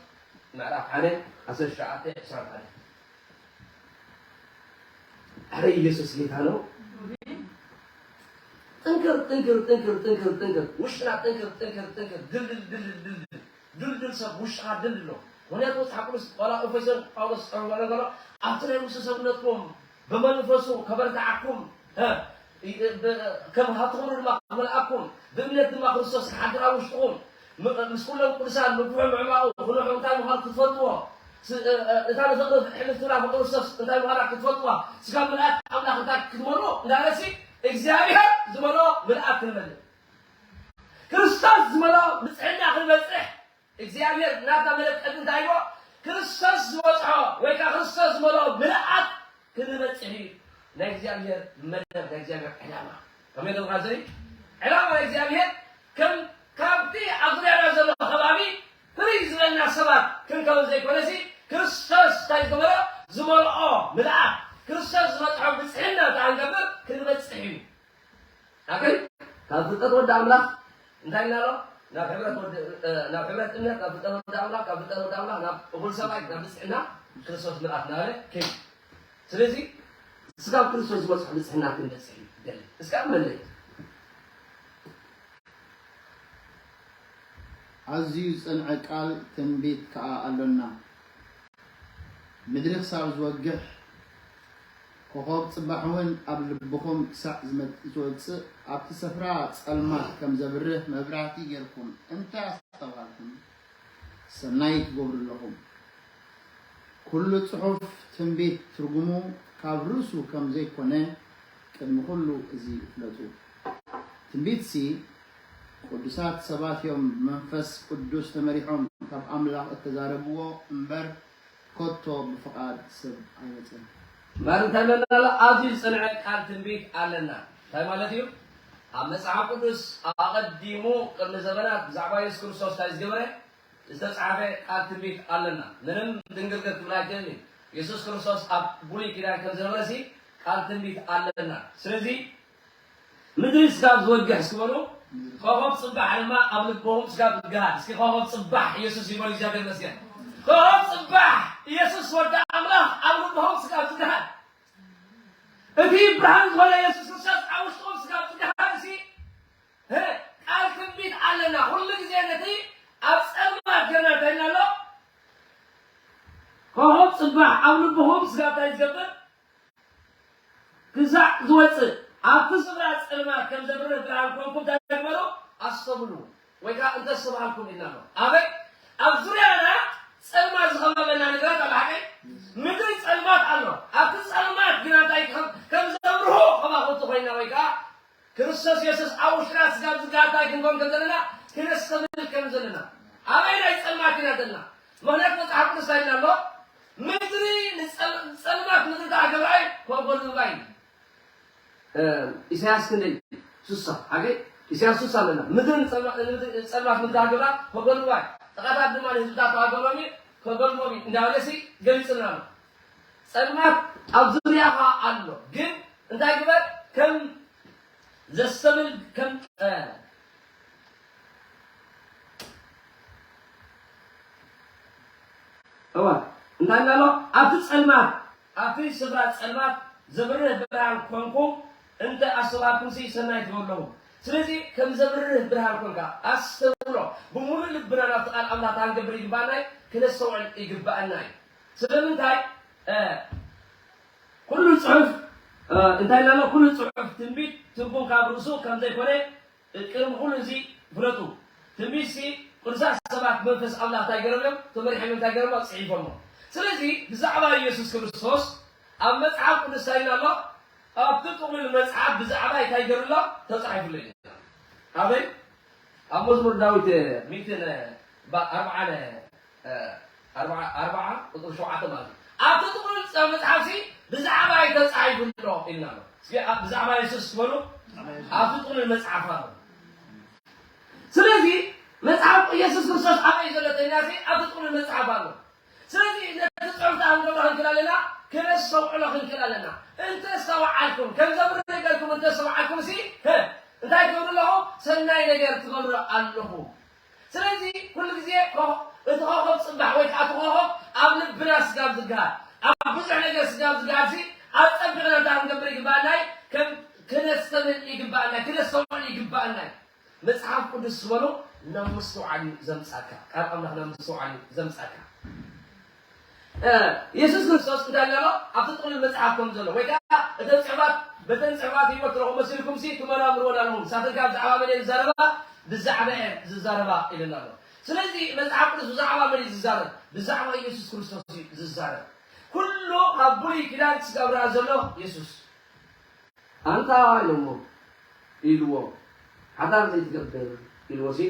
ምዕራፍ ሓደ፣ ዓሰርተ ትሽዓተ፣ ዕስራን ሓደ። ኣረ ኢየሱስ ጌታ ነው። ጥንክር፣ ጥንክር፣ ጥንክር፣ ጥንክር፣ ጥንክር። ውሽጥና ጥንክር፣ ጥንክር፣ ጥንክር። ድልድል፣ ድልድል፣ ድልድል። ድልድል ሰብ ውሽጥኻ ድልድሎ። ምክንያቱ መጽሓፍ ቅዱስ ቆላ ኤፌሶን ጳውሎስ ዝጸውዖ ነገር ኣሎ። ኣብቲ ናይ ውስጡ ሰብነትኩም ብመንፈሱ ከበርትዓኩም፣ እ፣ እ፣ ብ-፣ ከም ሃብቲ ክብሩ ድማ ክመልኣኩም፣ ብእምነት ድማ ክርስቶስ ክሓድር ኣብ ውሽጥኩም፣ ም-፣ ምስ ኩሎም ቅዱሳን ምግብሑ ምዕማቑ፣ ክንሑ እንታይ ምዃኑ ክትፈልጥዎ፣ ስ-፣ እ፣ እ፣ እታ ንፍቕሪ ሕልፍትና ፍቕሪ ክርስቶስ እንታይ ምዃና ክትፈልጥዋ፣ ስጋብ ምልኣት ኣምላኽ እንታይ ክትመልኡ እንዳበለሲ እግዚኣብሔር ዝመልኦ ምልኣት ክንመልእ። ክርስቶስ ዝመልኦ ብጽሕና ክንበጽሕ እግዚኣብሔር ናታ መለቀት እንታይ ይቦ? ክርስቶስ ዝበጽሖ ወይ ከዓ ክርስቶስ ዝመልኦ ምልኣት ክንበጽሕ እዩ ናይ እግዚኣብሔር መደብ፣ ናይ እግዚኣብሔር ዕላማ። ከመይ ደብካ ዘይ ዕላማ ናይ እግዚኣብሔር ከም ካብቲ ኣብ ዙሪያና ዘሎ ከባቢ ፍርይ ዝበልና ሰባት ክንከውን ዘይኮነሲ ክርስቶስ እንታይ ዝገበሮ ዝመልኦ ምልኣት ክርስቶስ ዝበጽሖ ብጽሕና እንተኣ ንገብር ክንበጽሕ እዩ። ኣክል ካብ ፍልጠት ወዲ ኣምላኽ እንታይ ኢልና ኣሎ? ናብ ሕብረት ወዲ፣ እ፣ ናብ ሕብረት እምነት፣ ናብ ፍልጠት ወዲ ኣምላኽ፣ ካብ ፍልጠት ወዲ ኣምላኽ ናብ እኹል ሰብኣይ፣ ናብ ብጽሕና ክርስቶስ ምልኣት እናበለ ከይዱ። ስለዚ ስጋብ ክርስቶስ ዝበጽሖ ብጽሕና ክንበጽሕ እዩ ደሊ። እስካብ መለይ ኣዝዩ ዝጸንዐ ቃል ትንቢት ከኣ ኣሎና። ምድሪ ክሳብ ዝወግሕ፣ ኮኾብ ጽባሕ እውን ኣብ ልብኹም ክሳዕ ዝመጽእ፣ ዝወጽእ፣ ኣብቲ ስፍራ ጸልማት ከም ዘብርህ መብራህቲ ጌርኩም እንተ ኣስተብሃልኩም፣ ሰናይ ትገብሩ ኣለኹም። ኩሉ ጽሑፍ ትንቢት ትርጉሙ ካብ ርእሱ ከም ዘይኮነ ቅድሚ ኩሉ እዚ ፍለጡ። ትንቢትሲ ቅዱሳት ሰባት እዮም ብመንፈስ ቅዱስ ተመሪሖም ካብ ኣምላኽ እተዛረብዎ እምበር ከቶ ብፍቓድ ሰብ ኣይመጸን። እምበር እንታይ ኣለና ኣሎ? ኣብዚ ዝጸንዐ ቃል ትንቢት ኣለና። እንታይ ማለት እዩ? ኣብ መጽሓፍ ቅዱስ ኣቐዲሙ ቅድሚ ዘበናት ብዛዕባ የሱስ ክርስቶስ እንታይ ዝገበረ? ዝተጻሕፈ ቃል ትንቢት ኣለና። ምንም ድንግርግር ክብል ኣይክእልን እዩ። የሱስ ክርስቶስ ኣብ ብሉይ ኪዳን ከም ዝነበረ ሲ ቃል ትንቢት ኣለና። ስለዚ ምድሪ ስጋብ ዝወግሕ እስኪ በሉ፣ ኮኸብ ጽባሕ ድማ ኣብ ልቦም ስጋብ ዝግሃድ። እስኪ ኮኸብ ጽባሕ ኢየሱስ ይበሉ፣ እግዚኣብሔር ይመስገን። ኮኸብ ጽባሕ ኢየሱስ ወዲ ኣምላኽ ኣብ ልቦም ስጋብ ዝግሃድ። እቲ ብርሃን ዝኾነ ኢየሱስ ክርስቶስ ኣብ ውሽጦም ስጋብ ዝግሃድ ሲ ቃል ትንቢት ኣለና። ኩሉ ግዜ ነቲ ኣብ ጸልማት ገና እንታይ ኣሎ? ኮኸብ ጽባሕ ኣብ ልብኹም ስጋብ እንታይ ዝገብር? ክሳዕ ዝወጽእ ኣብቲ ስፍራ ጸልማት ከም ዘብርህ ብርሃን ኮንኩም እንታይ ግበሩ? ኣስተብሉ ወይ ከዓ እንተስተብሃልኩም ኢልና ኣሎ። ኣበይ? ኣብ ዙርያና ጸልማት ዝኸበበና ነገራት ኣሎ። ሓቀይ? ምድሪ ጸልማት ኣሎ። ኣብቲ ጸልማት ግና እንታይ ከም ከም ዘብርሁ ከማኹቲ ኮይና ወይ ከዓ ክርስቶስ የሱስ ኣብ ውሽጥና ስጋብ ዝግሃድ እንታይ ክንከውን ከም ዘለና ክነስተብህል ከም ዘለና። ኣበይ ናይ ጸልማት ኢና ዘለና? ምኽንያት መጽሓፍ ቅዱስ እንታይ ኢልና ኣሎ? ምድሪ ንጸል- ጸልማት ምድሪ ተኣገብራይ ኮጎልባይ። ኢሳያስ ክንደይ ሱሳ ሓገይ ኢሳያስ ሱሳ ኣለና። ምድሪ ንጸልማ- ንጸልማት ምድሪ ተኣገብራ ኮጎልባይ። ጠቓታት ድማ ንህዝብታት ተኣገብሮም እዩ ኮጎልቦም እዩ እንዳበለሲ ገሊጽና ኣሎ። ጸልማት ኣብ ዙርያኻ ኣሎ፣ ግን እንታይ ግበር ከም ዘስተብል ከም እዋ እንታይ እንዳሎ ኣብቲ ጸልማት ኣብቲ ስፍራ ጸልማት ዘብርህ ብርሃን ኮንኩም እንተ ኣስተባልኩም ሲ ሰናይ ትበለኹም። ስለዚ ከም ዘብርህ ብርሃን ኮንካ ኣስተብሎ። ብሙሉእ ልብና ናብቲ ቃል ኣምላኽ ታንገብር ይግባና እዩ፣ ክነስተውዕል ይግባኣና እዩ። ስለምንታይ ኩሉ ጽሑፍ እንታይ ኢልና ኩሉ ጽሑፍ ትንቢት ትርጉም ካብ ርእሱ ከም ዘይኮነ ቅድሚ ኩሉ እዚ ፍለጡ። ትንቢትሲ ቅዱሳት ሰባት መንፈስ ኣምላኽ እንታይ ገረሎም? ተመሪሖም እንታይ ገረሞ? ጽሒፎሞ። ስለዚ ብዛዕባ ኢየሱስ ክርስቶስ ኣብ መጽሓፍ ቅዱስ እንታይ ኢልና ኣሎ? ኣብቲ ጥቕሉል መጽሓፍ ብዛዕባ እንታይ ገሩ ኣሎ? ተጻሒፉ ኣሎ ኢልና። ኣበይ? ኣብ መዝሙር ዳዊት ሚእትን ኣርባዓን ኣርባዓ ቁፅሪ ሸውዓተ ማለት እዩ። ኣብቲ ጥቕሉል መፅሓፍ ሲ ብዛዕባ እዩ ተፃሒፉ ኣሎ ኢልና ኣሎ። እስኪ ብዛዕባ የሱስ ትበሉ ኣብቲ ጥቕሉል መፅሓፍ ኣሎ። ስለዚ መፅሓፍ የሱስ ክርስቶስ ኣበይ ዘሎ ተኛ ሲ ኣብቲ ጥቕሉል መፅሓፍ ኣሎ። ስለዚ ነቲ ፅሑፍ ተኣንገብሮ ክንክእል ኣለና፣ ክነስተውዕሎ ክንክእል ኣለና። እንተስተውዓልኩም ከምዘም ነገርኩም እንተስተውዓልኩም ሲ እንታይ ትገብሩ ኣለኹ? ሰናይ ነገር ትገብሩ ኣለኹ። ስለዚ ኩሉ ግዜ እቲ ኮኸብ ፅባሕ ወይ ከዓ እቲ ኮኸብ ኣብ ልብና ስጋብ ዝግሃር፣ ኣብ ብዙሕ ነገር ስጋብ ዝግሃር ሲ ኣፀቢቕና እንታይ ክንገብር ይግባኣና? ከም ክነስተምን ይግባኣና፣ ክነስተውዕል ይግባኣና። መጽሓፍ ቅዱስ ዝበሎ ናብ ምስትውዓል እዩ ዘምጻካ። ቃል ኣምላኽ ናብ ምስትውዓል እዩ ዘምጻካ። እ፣ የሱስ ክርስቶስ እንታይ ኣሎ? ኣብቲ ጥቕልል መጽሓፍ ከም ዘሎ፣ ወይ ከኣ እተን ጽሑፋት፣ በተን ጽሑፋት ህይወት ትረኽቡ መሲልኩምሲ ትመራምርወን ኣለኹም። ንሳተን ከኣ ብዛዕባ መን እየን ዝዛረባ? ብዛዕባ እየን ዝዛረባ ኢልና ኣሎ። ስለዚ መጽሓፍ ቅዱስ ብዛዕባ መን እዩ ዝዛረብ? ብዛዕባ የሱስ ክርስቶስ እዩ ዝዛረብ። ኩሉ ካብ ብሉይ ኪዳን ክሳብ ርኣ ዘሎ የሱስ። ኣንታ ኢሎሞ ኢልዎ፣ ሓዳር ዘይትገብር ኢልዎ ሲ፣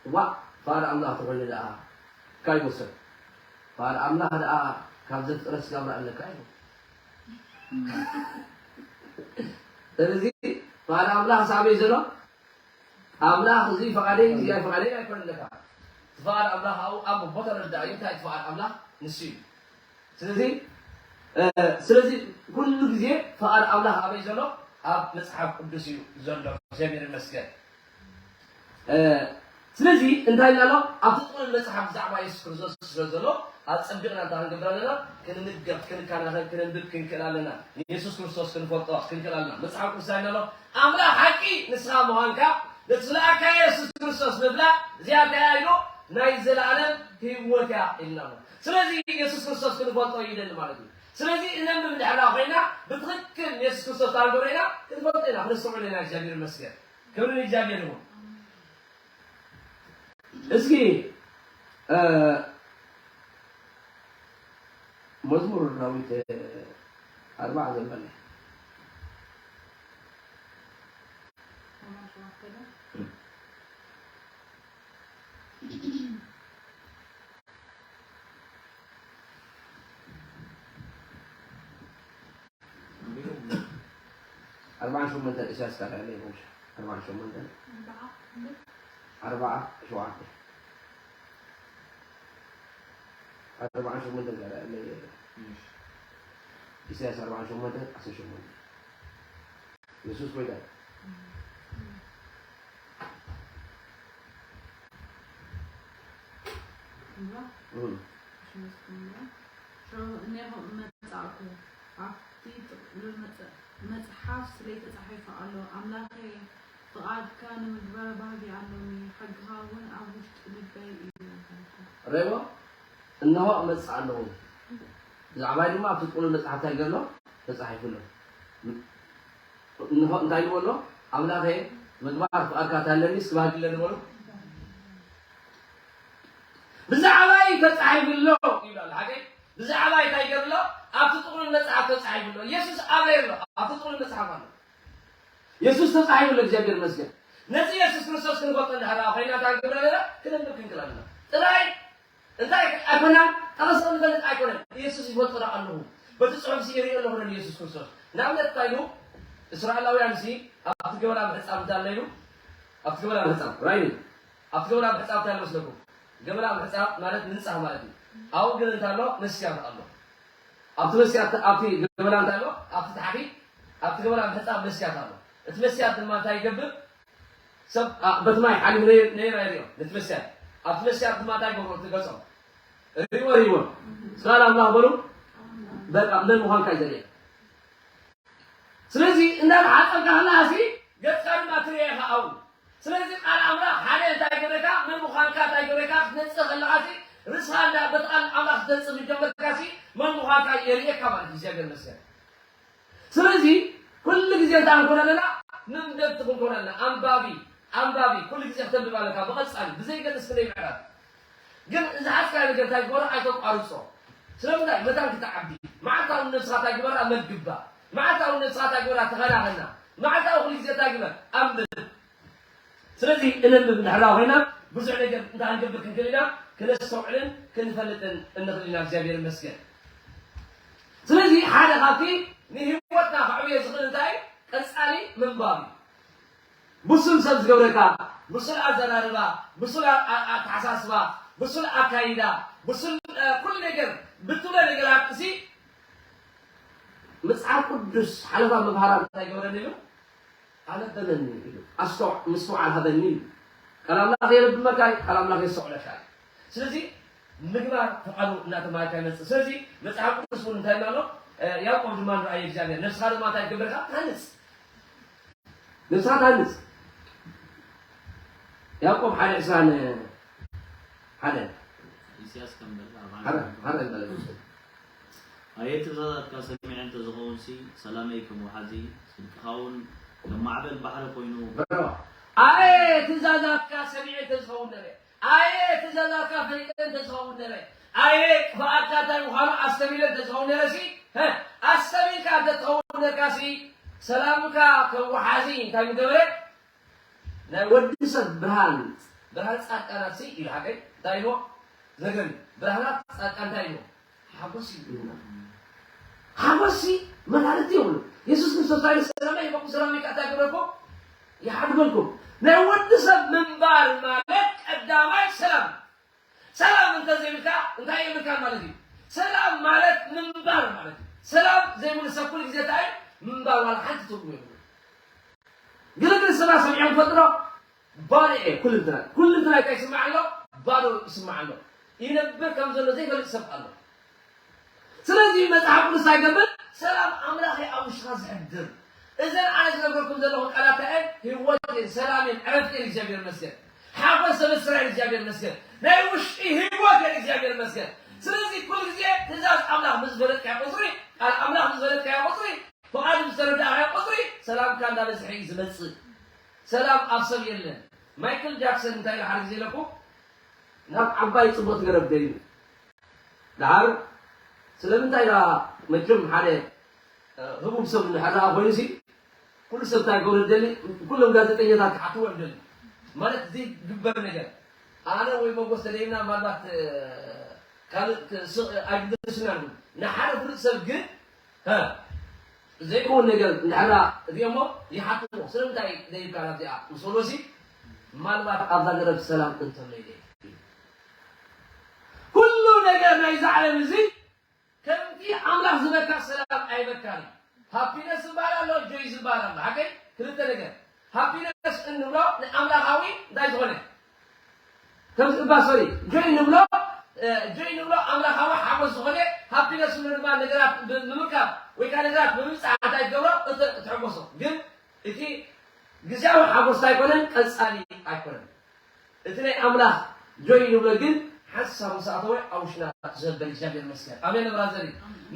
ዋእ፣ ፍቓድ ኣምላኽ ተኾይኑ ደኣ፣ ካይ ወሰን። ፍቓድ ኣምላኽ ደኣ ካብ ዘፍጥረት ስጋብ ረኣለካ ኢልዎ። ስለዚ ፍቓድ ኣምላኽ ሳበይ ዘሎ? ኣምላኽ እዚ ፍቓደይ፣ እዚ ኣይ ፍቓደይ ኣይኮነን ለካ። እቲ ፍቓድ ኣምላኽ ኣብኡ ኣብ ኣቦ ተረዳእዩ፣ እንታይ እቲ ፍቓድ ኣምላኽ ንሱ እዩ። ስለዚ፣ እ፣ ስለዚ ኩሉ ግዜ ፍቓድ ኣምላኽ ኣበይ ዘሎ? ኣብ መጽሓፍ ቅዱስ እዩ ዘሎ። እግዚኣብሔር ይመስገን። እ፣ ስለዚ እንታይ ኢልና ኣሎ? ኣብቲ ጥቕልል መጽሓፍ ብዛዕባ የሱስ ክርስቶስ ስለ ዘሎ፣ ኣጸቢቕና እንታይ ክንገብር ኣለና? ክንምገብ፣ ክንከናኸን፣ ክነንብብ ክንክእል ኣለና። ንየሱስ ክርስቶስ ክንፈልጦ ክንክእል ኣለና። መጽሓፍ ቅዱስ እንታይ ኢልና ኣሎ? ኣምላኽ ሓቂ ንስኻ ምዃንካ፣ ነቲ ዝለኣካዮ የሱስ ክርስቶስ ምብላዕ፣ እዚኣ እንታይ ኢሉ? ናይ ዘለኣለም ህይወት እያ ኢልና ኣሎ። ስለዚ የሱስ ክርስቶስ ክንፈልጦ ይደሊ ማለት እዩ። ስለዚ እነንብብ እንድሕር ኮይና፣ ብትኽክል የሱስ ክርስቶስ ታንገሮ ኢና፣ ክንፈልጦ ኢና፣ ክነስተውዕሎ ኢና። እግዚኣብሔር ይመስገን። ክብሪ ንእግዚኣብሔር ይኹን። እስኪ፣ እ፣ መዝሙር ዳዊት፣ እ፣ ኣርባዓ ዘንበልና። ኣርባዓን ሸሞንተን ኢሳያስ ካልኣይ ኣለይ። ኣርባዓን ሸሞንተን። ኣርባዓ ሸውዓተ። ኣርባዓን ሸሞንተን ካልኣይ ኣለይ። ኢሳያስ ኣርባዓን ሸሞንተን ዓሰርተ ሸሞንተ። የሱስ ጎይታ እዩ። እምባ? እም። ሽመት እምባ? ሸው እኔሆ መጻእኩ። ኣብቲ ጥቕልል መጽ-፣ መጽሓፍ ስለይ ተጻሒፉ ኣሎ። ኣምላኸይ፣ ፍቓድካ ንምግባር ባህጊ ኣሎኒ፣ ሕግኻ እውን ኣብ ውሽጢ ልበይ እዩ። ረይዎ? እንሆ እመጽእ ኣለኹ። ብዛዕባይ ድማ ኣብቲ ጥቕልል መጽሓፍ እንታይ ገሎ? ተጻሒፉ ኣሎ። እንሆ እንታይ ኢልዎ ኣሎ? ኣምላኸ፣ ምግባር ፍቓድካ ታለኒ፣ እስኪ ባህጊ ኣለኒ በሉ። ብዛዕባይ ተጻሒፉ ኣሎ ይብሉ ኣሎ። ሓቀይ? ብዛዕባይ እንታይ ገይሩ ኣሎ? ኣብቲ ጥቕሉል መጽሓፍ ተጻሒፉ ኣሎ። የሱስ ኣበይ ኣሎ? ኣብቲ ጥቕሉል መጽሓፍ ኣሎ። የሱስ ተጻሒፉ ኣሎ፣ እግዚኣብሔር ይመስገን። ነዚ የሱስ ክርስቶስ ክንፈልጦ እንድሕር ኮይና እንታይ ክንገብር ኣለና? ክነንብብ ክንክእል ኣለና። ጥራይ እንታይ ኣይኮናን፣ ጠቐሰ ንፈልጥ ኣይኮነን። የሱስ ይፈልጦ ዶ ኣለኹ? በቲ ጽሑፍ ሲ ይርኢ ኣለኹ ዶ የሱስ ክርስቶስ? ንኣብነት እንታይ ኢሉ? እስራኤላውያን ሲ ኣብቲ ገበላ ምሕጻብ እንታይ ኣሎ ኢሉ? ኣብቲ ገበላ ምሕጻብ፣ ራይኒ፣ ኣብቲ ገበላ ምሕጻብ እንታይ ኣሎ መስለኩም? ገበላ ምሕጻብ ማለት ምንጻህ ማለት እዩ። ኣብኡ ግን እንታይ ኣሎ? መስትያት ኣሎ። ኣብቲ መስትያት፣ ኣብቲ ገበላ እንታይ ኣሎ? ኣብቲ ታሕቲ፣ ኣብቲ ገበላ ምሕጻብ መስትያት ኣሎ። እቲ መስትያት ድማ እንታይ ይገብር? ሰብ፣ ኣ፣ በቲ ማይ ሓሊፉ ነይ-፣ ነይራ ይሪኦ፣ ነቲ መስትያት። ኣብቲ መስትያት ድማ እንታይ ይገብሩ? እቲ ገጾም ሪእዎ፣ ሪእዎ። ስለ ኣምላኽ በሉ፣ በቃ መን ምዃንካ እዩ ዘርእየካ። ስለዚ እንዳተሓጸብካ ከለኻሲ ገጽካ ድማ ትርእየ ኢኻ ኣብኡ። ስለዚ ቃል ኣምላኽ ሓደ እንታይ ይገብረካ? መን ምዃንካ እንታይ ይገብረካ? ክትነጽህ ከለኻሲ ርእስኻ እንዳ በቲ ቃል ኣምላኽ ክትነጽህ ምስ ጀመርካሲ መን ምዃንካ የርእየካ ማለት እዩ። እግዚኣብሔር ይመስገን። ስለዚ ኩሉ ግዜ እንታይ ክንኮን ኣለና? መንበብቲ ክንኮን ኣለና። ኣንባቢ፣ ኣንባቢ፣ ኩሉ ግዜ ክተንብብ ኣለካ። ብቐጻሊ፣ ብዘይገድስ ክንደይ ምዕራፍ። ግን ዝሓዝካዮ ነገር እንታይ ግበሮ? ኣይተቋርጾ። ስለምንታይ? መታን ክትዓቢ። መዓልታዊ ነብስኻ እንታይ ግበራ? መግባ። መዓልታዊ ነብስኻ እንታይ ግበራ? ተኸናኸና። መዓልታዊ ኩሉ ግዜ እንታይ ግበር? ኣንብብ። ስለዚ እነንብብ እንድሕር ኮይና ብዙሕ ነገር እንታይ ክንገብር ክንክእል ኢና? ክነስተውዕልን ክንፈልጥን እንኽእል ኢና። እግዚኣብሔር ይመስገን። ስለዚ ሓደ ካብቲ ንህይወትና ከዕብዮ ዝኽእል እንታይ እዩ? ቀጻሊ ምንባብ እዩ። ብሱል ሰብ ዝገብረካ፣ ብሱል ኣዘራርባ፣ ብሱል ኣ-፣ ኣ-፣ ኣተሓሳስባ፣ ብሱል ኣካይዳ፣ ብሱል፣ እ፣ ኩሉ ነገር ብትብሎ ነገራት እዚ መጽሓፍ ቅዱስ ሓለፋ መምሃራን እንታይ ገብረኒ ኢሉ? ኣነበበኒ ኢሉ። ኣስተው-፣ ምስትውዓል ሃበኒ ኢሉ። ቃል ኣምላኽ የለብመካ እዩ፣ ቃል ኣምላኽ የስተውዕለካ እዩ። ስለዚ ምግባር ፍቓዱ እናተማሃርካ ይመጽእ። ስለዚ መጽሓፍ ቅዱስ እውን እንታይ ኢልና ኣሎ? እ፣ ያዕቆብ ድማ ንረኣዮ እግዚኣብሔር። ነብስኻ ድማ እንታይ ትገብር ኢኻ? ትሃንጽ። ነብስኻ ትሃንጽ። ያዕቆብ ሓደ ዕስራን ሓደ ኢሳያስ ከም በል ኣርባዕተ ሓደ ሓደ በለ። ኣየ ትእዛዛትካ ሰሚዐ እንተ ዝኸውን ሲ ሰላመይ ከም ወሓዚ ጽድቅኻ እውን ከም ማዕበል ባሕሪ ኮይኑ በረዋ። ኣየ ትእዛዛትካ ሰሚዐ እንተ ዝኸውን ነረ፣ ኣየ ትእዛዛትካ ፈሊጠ እንተ ዝኸውን ነረ፣ ኣየ ክፍኣትካ እንታይ ምዃኑ ኣስተቢለ እንተ ዝኸውን ነረ ሲ፣ ሀ፣ ኣስተቢልካ እንተ ትኸውን ነርካ ሲ ሰላምካ ከም ወሓዚ እንታይ ምገበረ? ናይ ወዲ ሰብ ብርሃን ብርሃን ጻድቃናት ሲ ኢሉ ሓቀይ እንታይ ኢልዎ? ዘገርም ብርሃናት ጻድቃን እንታይ ኢልዎ? ሓጎስ ይብሉና። ሓጎስ ሲ መላልቲ የብሉ። የሱስ ክርስቶስ እንታይ ኢሉ? ሰላመይ ይበቁ ሰላም ይካታ ግብረኩም ይሓድገልኩም። ናይ ወዲ ሰብ ምንባር ማለት ቀዳማይ ሰላም። ሰላም እንተዘይብልካ እንታይ የብልካ ማለት እዩ። ሰላም ማለት ምንባር ማለት እዩ። ሰላም ዘይብሉ ሰብ ኩሉ ግዜ እንታይ እዩ? ምንባር ዋላ ሓንቲ ትርጉም የብሉ። ግርግር ስማ ሰሚዖም ትፈልጡ ዶ? ባዶ እየ ኩልንትናይ። ኩልንትናይ እንታይ ይስማዕ ኣሎ? ባዶ ይስማዕ ኣሎ። ይነብር ከም ዘሎ ዘይፈልጥ ሰብ ኣሎ። ስለዚ መጽሓፍ ቅዱስ እንታይ ይገብር? ሰላም ኣምላኽ እዩ ኣብ ውሽጥኻ ዝሕድር። እዘን ኣነ ዝነገርኩም ዘለኹ ቃላት እየን፣ ህይወት እየን፣ ሰላም እየን፣ ዕረፍቲ እየን። እግዚኣብሔር ይመስገን። ሓጎስ ዘበስራ እየን። እግዚኣብሔር ይመስገን። ናይ ውሽጢ ህይወት እየን። እግዚኣብሔር ይመስገን። ስለዚ ኩሉ ግዜ ትእዛዝ ኣምላኽ ምስ ፈለጥካዮ ቁፅሪ፣ ቃል ኣምላኽ ምስ ፈለጥካዮ ቁፅሪ፣ ፍቓዱ ምስ ተረዳእካዮ ቁፅሪ ሰላምካ እንዳበዝሐ እዩ ዝመፅእ። ሰላም ኣብ ሰብ የለን። ማይክል ጃክሰን እንታይ ኢሉ ሓደ ግዜ ኢለኩም ናብ ዓባይ ፅቡቕ ትገረብ ደይቡ። ደሓር ስለምንታይ ኢላ መቸም ሓደ ህቡብ ሰብ እንድሕር ደኣ ኮይኑ ሲ ኩሉ ሰብ እንታይ ክገብሮ ደሊ? ኩሎም ጋዜጠኛታት ክሓትዎ ደሊ ማለት ዘይግበር ነገር። ኣነ ወይ መጎስ ተደይና ማልባት ካልእ ኣይግደስና ንብል ንሓደ ፍሉጥ ሰብ ግን ዘይከውን ነገር እንድሕር ሪኦሞ ይሓትዎ። ስለምንታይ ደይብካ ናብዚኣ ምስ በልዎ ሲ ማልባት ኣብዛ ገረብ ሰላም እንተሎ ኢለ ኩሉ ነገር ናይዛ ዓለም እዚ ከምቲ ኣምላኽ ዝበካ ሰላም ኣይበካን እዩ። ሃፒነስ ዝበሃል ኣሎ፣ ጆይ ዝበሃል ኣሎ። ሓቀይ ክልተ ነገር ሃፒነስ እንብሎ ንኣምላኻዊ እንታይ ዝኾነ ከምዚ እባ ሶሪ ጆይ ንብሎ እ፣ ጆይ ንብሎ ኣምላኻዊ ሓጎስ ዝኾነ ሃፒነስ ንብሎ ድማ ነገራት ብ- ብምርካብ ወይ ከዓ ነገራት ብምብፃሕ እንታይ ትገብሮ እተ- ትሕጎሶ ግን እቲ ግዜያዊ ሓጎስ ኣይኮነን ቀፃሊ ኣይኮነን እቲ ናይ ኣምላኽ ጆይ ንብሎ ግን ሓንሳብ ምስ ኣተወ ኣብ ውሽና ዘበል እግዚኣብሔር መስገን ኣሜን ብራዘሪ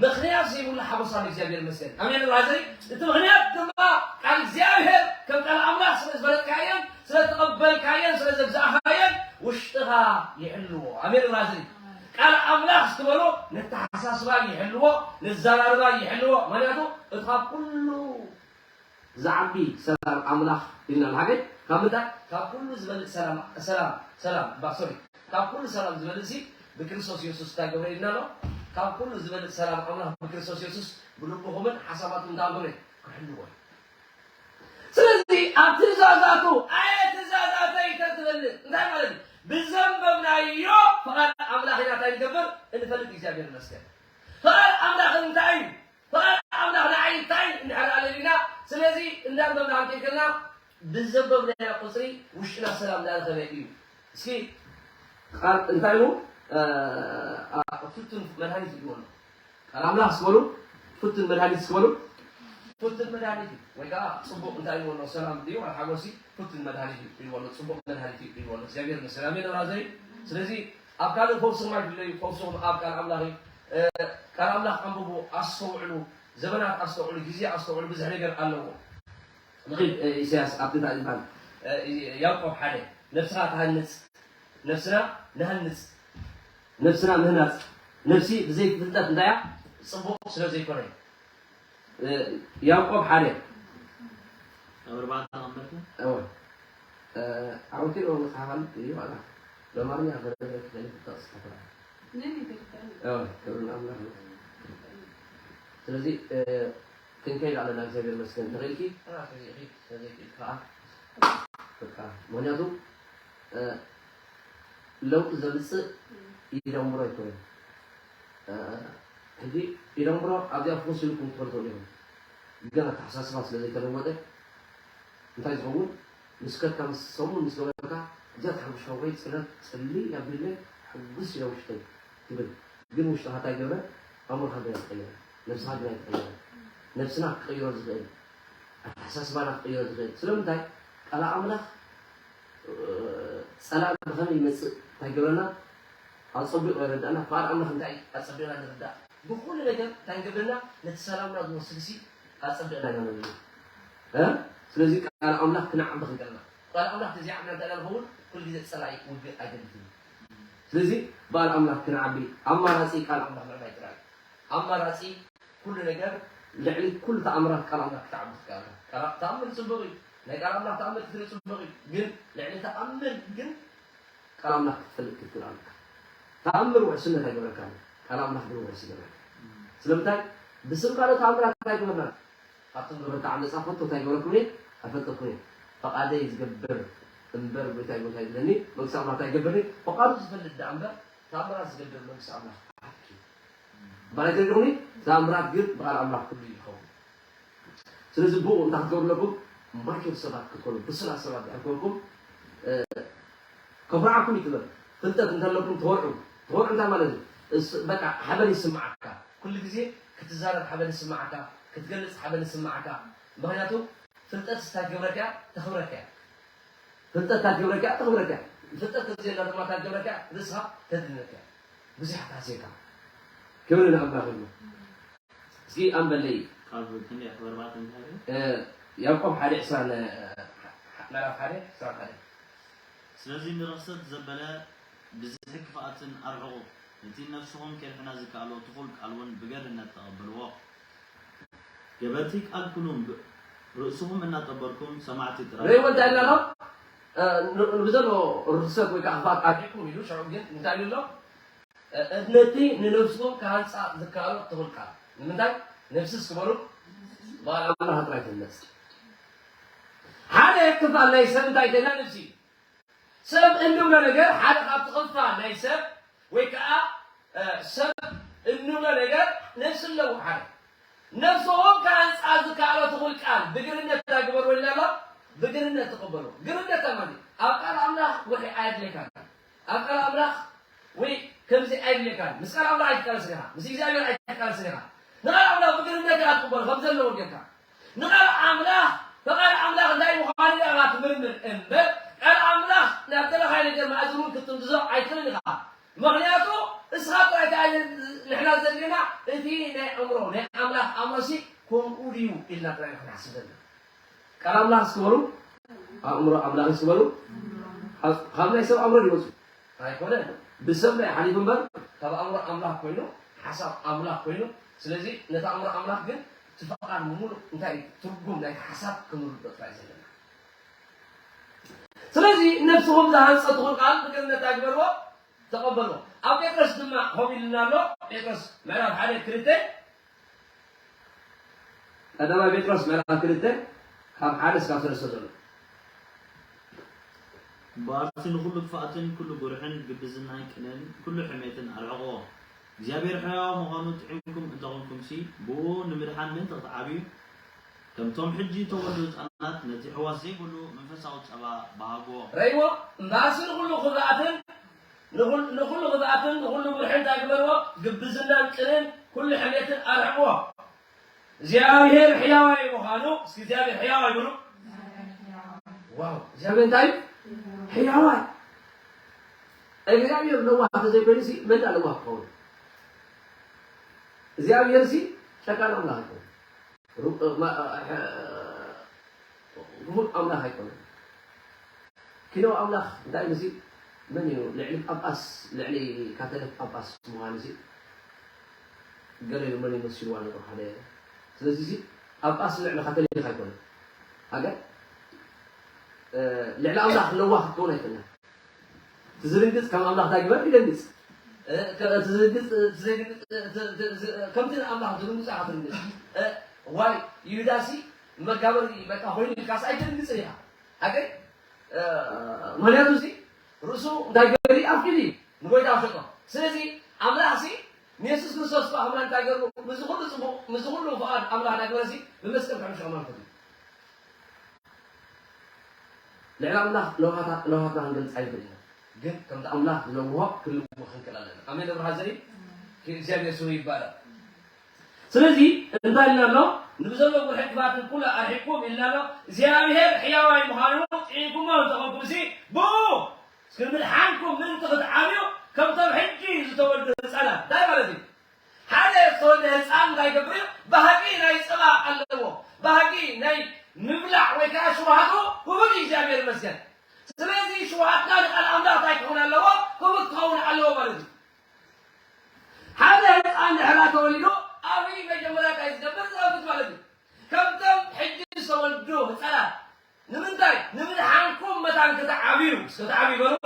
ምኽንያት ዘይብሉ ሓጎስ ኣብ እግዚኣብሔር መስገን ኣሜን ብራዘሪ እቲ ምኽንያት ድማ ቃል እግዚኣብሔር ከም ቃል ኣምላኽ ስለ ዝበለጥካየን ስለ ተቐበልካየን ስለ ዘብዛእኻየን ውሽጥኻ ይሕልዎ ኣሜን ብራዘሪ ቃል ኣምላኽ ስትበሎ ነተሓሳስባ ይሕልዎ ነዛራርባ ይሕልዎ ምክንያቱ እቲ ካብ ኩሉ ዝዓቢ ሰላም ኣምላኽ ኢልና ንሓገድ ካብ ምንታይ ካብ ኩሉ ዝበልፅ ሰላም ሰላም ሰላም ባ ሶሪ ካብ ኩሉ ሰላም ዝበልፅ ሲ ብክርስቶስ የሱስ እንታይ ገብረ ኢልና ኣሎ ካብ ኩሉ ዝበልፅ ሰላም ኣምላኽ ብክርስቶስ የሱስ ብልብኹምን ሓሳባትኩም እንታይ ገብረ ክሕልዎ እዩ ስለዚ ኣብ ትእዛዛቱ ኣየ ትእዛዛተይ እንተትበልፅ እንታይ ማለት እዩ ብዘንበብናዮ ፍቓድ ኣምላኽ ኢና እንታይ ንገብር እንፈልጥ እግዚኣብሔር ይመስገን ፍቓድ ኣምላኽ እንታይ እዩ ፍቓድ ኣምላኽ ንዓይ እንታይ እዩ እንድሕር ኣለና ስለዚ እንዳንበብና ክንከይድ ከለና ብዘንበብናዮ ቁፅሪ ውሽጥና ሰላም እንዳረኸበ እዩ እስኪ ቃል እንታይ ኢሉ ፍቱን መድሃኒት ይብሉ ኣሎ ቃል ኣምላኽ ስበሉ ፍቱን መድሃኒት ስበሉ ፍቱን መድሃኒት እዩ ወይ ከዓ ፅቡቕ እንታይ ኢልዎ ኣሎ ሰላም ድዩ ሓጎሲ ፍቱን መድሃኒት እዩ ኢልዎ ኣሎ ፅቡቕ መድሃኒት እዩ ኢልዎ ኣሎ እግዚኣብሔር ይመስገን ኣሜን ራዘይ ስለዚ ኣብ ካልእ ፈውሲ ድማ ይፍለዩ ፈውስኹም ኣብ ቃል ኣምላኽ እዩ ቃል ኣምላኽ ኣንብቡ ኣስተውዕሉ ዘበናት ኣስተውዕሉ ግዜ ኣስተውዕሉ ብዙሕ ነገር ኣለዎ ንኺድ ኢሳያስ ኣብቲ እንታይ ዝበሃል ያዕቆብ ሓደ ነብስኻ ትሃንፅ ነብስና ንሃንፅ ነብስና ምህናፅ ነብሲ ብዘይ ፍልጠት እንታይ እያ ፅቡቕ ስለ ዘይኮነ ያዕቆብ ሓደ ኣብ ኣርባዕተ ኣቐመጥና እወ ዓወቲ ሎ መፅሓፍ ኣሎ እዩ ኣላ በማርኛ ፈረደ ክተሊ ፍልጠት ስሓፈራ ክብሪ ንኣምላኽ ስለዚ ክንከይድ ኣለና እግዚኣብሔር መስገን ተኽኢልኪ ተዘይክእል ከዓ በቃ ምክንያቱ ለውጢ ዘምፅእ ኢደንብሮ ኣይኮነን ሕጂ ኢደንብሮ ኣብዚኣ ፍኹስ ኢልኩም ትፈልጡ ኢኹም ግን ኣተሓሳስባ ስለ ዘይተለወጠ እንታይ ዝኸውን ምስ ከድካ ምስ ሰሙን ምስ ገበርካ እዚኣ ተሓጉስካ ወይ ፅለት ፅሊ ኣቢለ ሕጉስ ኢለ ውሽጠይ ትብል ግን ውሽጥኻ እንታይ ገብረ ኣእምሮኻ ግን ኣይተቀየረ ነብስኻ ግን ኣይተቀየረ ነብስና ክቀይሮ ዝኽእል ኣተሓሳስባና ክቀይሮ ዝኽእል ስለምንታይ ቃል ኣምላኽ ጸላኢ ብኸመይ ይመጽእ እንታይ ይገብረና? ኣጸቢቑ የረድኣና። ፍቓድ ኣምላኽ እንታይ ኣጸቢቕና ንርዳእ? ብኹሉ ነገር እንታይ ንገብረና? ነቲ ሰላምና ዝወስድ ሲ ኣጸቢቕና ኢና ንርኢ። እ? ስለዚ ቃል ኣምላኽ ክነዓቢ ክንቀልና። ቃል ኣምላኽ ተዘይዓብና እንታይ ኢና ንኸውን? ኩሉ ግዜ ጸላኢ ውግእ ኣይደልይን። ስለዚ ብቃል ኣምላኽ ክንዓቢ ኣማራጺ ቃል ኣምላኽ ምዕባይ ጥራይ። ኣማራጺ ኩሉ ነገር ልዕሊ ኩሉ ተኣምራት ቃል ኣምላኽ ክትዓቢ ትከኣል። ቃል ተኣምር ጽቡቕ እዩ። ናይ ቃል ኣምላኽ ተኣምር ክትርኢ ጽቡቕ እዩ። ግን ልዕሊ ተኣምር ግን ቃል ኣምላኽ ክትፈልጥ ክትክእል ኣለካ። ተኣምር ውሕስነት ኣይገብረካን እዩ። ቃል ኣምላኽ ግን ውሕስ ይገብረካ። ስለምንታይ? ብስም ካልኦት ተኣምራት ኣይገበርናን። ኣብቶም ገበርቲ ዓመጻ ፈቶ እንታይ ገበረኩም እየ? ኣይፈልጠኩም እየ። ፈቓደይ ዝገብር እምበር ጎይታይ ጎይታይ ዝብለኒ መንግስቲ ኣምላኽ እንታይ ይገብርኒ? ፈቓዱ ዝፈልጥ ደኣ እምበር ተኣምራት ዝገብር መንግስቲ ኣምላኽ ዓርኪ ማለት ይርድኹኒ። ተኣምራት ግን ብቓል ኣምላኽ ኩሉ ይኸውን። ስለዚ ብኡ እንታይ ክትገብሩ ኣለኩም? ማይክሮ ሰባት ክትኮኑ፣ ብሱላት ሰባት ድሕር ኮንኩም፣ እ፣ ከኹርዓኩም እዩ ትብል። ፍልጠት እንተለኩም ትኾርዑ። ትኾርዑ እንታይ ማለት እዩ? እስ-፣ በቃ ሓበን ይስምዓካ። ኩሉ ግዜ ክትዛረብ ሓበን ይስምዓካ፣ ክትገልጽ ሓበን ይስምዓካ። ምኽንያቱ ፍልጠት እንታይ ትገብረካ እያ? ተኽብረካ እያ። ፍልጠት እንታይ ትገብረካ እያ? ተኽብረካ እያ። ፍልጠት ተዘየላ ድማ እንታይ ትገብረካ እያ? ርእስኻ ተድንነካ እያ። ብዙሕ ትሃስየካ። ክብሪ ንኣምላኽ ይኹን። እስኪ ኣንበለይ። ካብ ክንደይ ክበርባት እንታይ? እ፣ ያዕቆብ ሓደ ዕስራን፣ እ፣ ምዕራፍ ሓደ ዕስራን ሓደ። ስለዚ ንርኽሰት ዘበለ ብዝሒ ክፍኣትን ኣርሕቑ። ነቲ ነፍስኹም ኬድሕና ዝከኣሎ ትኹል ቃል እውን ብገርህነት ተቐበልዎ። ገበርቲ ቃል ኩሉም ብ-፣ ርእስኹም እናጠበርኩም ሰማዕቲ ጥራይ። ርእይዎ እንታይ ኢልና ኣሎ? እ፣ ን-፣ ብዘሎ ርኽሰት ወይ ከዓ ክፍኣት ኣርሒቕኩም ኢሉ፣ ሽዑ ግን እንታይ ኢሉ ኣሎ? እ፣ ነቲ ንነብስኹም ክሃንጻ ዝከኣሎ ትኹል ቃል። ንምንታይ? ነብስስ ክበሉ በዓል ኣምላኽ ጥራይ ትህነጽ። ሓደ ክፋል ናይ ሰብ እንታይ ተና ነብሲ እዩ። ሰብ እንብሎ ነገር ሓደ ካብቲ ክፋል ናይ ሰብ ወይ ከዓ፣ እ፣ ሰብ እንብሎ ነገር ነብሲ ኣለዎ ሓደ። ነብስኹም ክሃንጻ ዝከኣሎ ትኹል ቃል ብግርነት እንታይ ግበርዎ ኢልና ኣሎ? ብግርነት ተቐበሉ። ግርነት ማለት እዩ። ኣብ ቃል ኣምላኽ ወሒ ኣየድልየካን። ኣብ ቃል ኣምላኽ ወይ ከምዚ ኣይድልየካን። ምስ ቃል ኣምላኽ ኣይትቃለስን ኢኻ። ምስ እግዚኣብሔር ኣይትቃለስን ኢኻ። ንቓል ኣምላኽ ብግርነት ኢኻ ትቕበሎ ከም ዘለዎ ጌርካ። ንቓል ኣምላኽ፣ ብቓል ኣምላኽ እንታይ ምዃኑ ኢኻ ትምርምር እምበር፣ ቃል ኣምላኽ ናብ ደለኻዮ ነገር መኣዝን እውን ክትጥምዝዞ ኣይትኽእልን ኢኻ። ምኽንያቱ እስኻ ጥራይ እንታይ ንሕና ዘድልየና እቲ ናይ ኣእምሮ፣ ናይ ኣምላኽ ኣእምሮሲ ከምኡ ድዩ ኢልና ጥራይ ኢና ክንሓስብ ዘለና። ቃል ኣምላኽ እስኪ በሉ፣ ኣእምሮ ኣምላኽ እስኪ በሉ። ካብ፣ ካብ ናይ ሰብ ኣእምሮ ድዩ ወጹ? ኣይኮነን። ብሰብ ናይ ሓሊፉ እምበር ካብ ኣእምሮ ኣምላኽ ኮይኑ፣ ሓሳብ ኣምላኽ ኮይኑ፣ ስለዚ ነቲ ኣእምሮ ኣምላኽ ግን እቲ ፈቓድ ምሉእ እንታይ እዩ? ትርጉም ናይቲ ሓሳብ ክንርድኦ ጥራይ ዘለና። ስለዚ ነብስኹም ዝሃንጸ ትኹን ቃል ብግርነት ኣግበርዎ፣ ተቐበልዎ። ኣብ ጴጥሮስ ድማ ከምኡ ኢሉና ኣሎ። ጴጥሮስ ምዕራፍ ሓደ ክልተ፣ ቀዳማይ ጴጥሮስ ምዕራፍ ክልተ ካብ ሓደ እስካብ ሰለስተ ዘሎ። እምበኣርሲ ንኹሉ ክፍኣትን ኩሉ ጉርሕን ግብዝናን ቅንን ኩሉ ሕሜትን ኣርሕቕዎ። እግዚኣብሔር ሕያው ምዃኑ ጥዒምኩም እንተኾንኩምሲ፣ ብኡ ንምድሓን ምእንቲ ክትዓብዩ፣ ከምቶም ሕጂ እተወልዱ ህጻናት ነቲ ሕዋስ ዘይብሉ መንፈሳዊ ጸባ በሃግዎ። ረእይዎ፣ እምበኣርሲ ንኹሉ ክፍኣትን ንኹል-፣ ንኹሉ ክፍኣትን ንኹሉ ጉርሕን እንታይ ግበርዎ? ግብዝናን ቅንን ኩሉ ሕሜትን ኣርሕቕዎ። እግዚኣብሔር ሕያዋይ ምዃኑ፣ እስኪ እግዚኣብሔር ሕያዋይ በሉ። ዋው፣ እግዚኣብሔር እንታይ እዩ? ሕያዋይ። እግዚኣብሔር ለዋህ ተዘይኮይኑ ሲ መን ደኣ ለዋህ ክኸውን? እግዚኣብሔር ሲ ጨካን ኣምላኽ ኣይኮነን። ሩ-፣ ማ-፣ ሕ-፣ ክፉእ ኣምላኽ ኣይኮነን። ኪኖ ኣምላኽ እንታይ ኢሉ ሲ መን እዩ ልዕሊ ጳጳስ፣ ልዕሊ ካቶሊክ ጳጳስ ምዃኑ ሲ ገለ ኢሉ መን እዩ መሲልዋ ነይሩ ሓደ። ስለዚ ሲ ጳጳስ ልዕሊ ካቶሊክ ኣይኮነን። ሃገር፣ እ፣ ልዕሊ ኣምላኽ ለዋህ ክትከውን ኣይክእልን። እቲ ዝድንግጽ ከም ኣምላኽ እንታይ ግበር? ይደንግጽ። እ፣ ከ-፣ እቲ ዝድንግጽ፣ እቲ ዘይድንግጽ፣ እቲ፣ እቲ፣ እዚ፣ ከምቲ ንኣምላኽ ዝድንግጹ ኢኻ ትድንግጽ። እ፣ ዋይ፣ ይሁዳሲ መጋበሪ በቃ ኮይኑ ኢልካስ ኣይትድንግጽን ኢኻ። ሃገር፣ እ፣ ምኽንያቱ እዚ ርእሱ እንታይ ገሪ ኣፍቂዱ እዩ ንጎይታ ሸጦ። ስለዚ ኣምላኽ ሲ ንየሱስ ክርስቶስ እኳ ኣምላኽ እንታይ ገሩ፣ ምስዚ ኩሉ ጽቡቕ፣ ምስዚ ኩሉ ፍቓድ ኣምላኽ እንታይ ገበረ ሲ ብመስቀል ክዕንሾ ኣምላኽ ፈትዩ። ልዕሊ ኣምላኽ ለውሃታ-፣ ለውሃትና ክንገልጽ ኣይንኽእል ኢና። ግን ከምቲ ኣምላኽ ዝለውሆ ክንልውህ ክንክእል ኣለና። ኣሜን ዶ ብርሃን ዘርኢ? እግዚኣብሔር ስሙ ይባረክ። ስለዚ እንታይ ኢልና ኣሎ? ንብዘሎ ብርሕቅባትን ኩሉ ኣርሒቅኩም ኢልና ኣሎ። እግዚኣብሔር ሕያዋይ ምዃኑ ጥዒምኩሞ እንተኾንኩምሲ ብኡ እስኪ ንምድሓንኩም ምእንቲ ክትዓብዩ ከምቶም ሕጂ ዝተወልዱ ህፃናት እንታይ ማለት እዩ? ሓደ ዝተወልደ ህፃን እንታይ ይገብር እዩ? ባህጊ ናይ ፀባ ኣለዎ። ባህጊ ናይ ምብላዕ ወይ ከዓ ሽውሃቱ ክቡር እዩ፣ እግዚኣብሔር ይመስገን። ስለዚ ሽውሃትና ንቃል ኣምላኽ እንታይ ክኸውን ኣለዎ? ክቡር ክኸውን ኣለዎ ማለት እዩ። ሓደ ህፃን ድሕራ ተወሊዱ ኣብይ መጀመርያ እንታይ ዝገብር? ዝኸፍት ማለት እዩ። ከምቶም ሕጂ ዝተወልዱ ህፃናት ንምንታይ? ንምድሓንኩም መታን ክትዓብዩ። እስከ ተዓብዩ በሉ።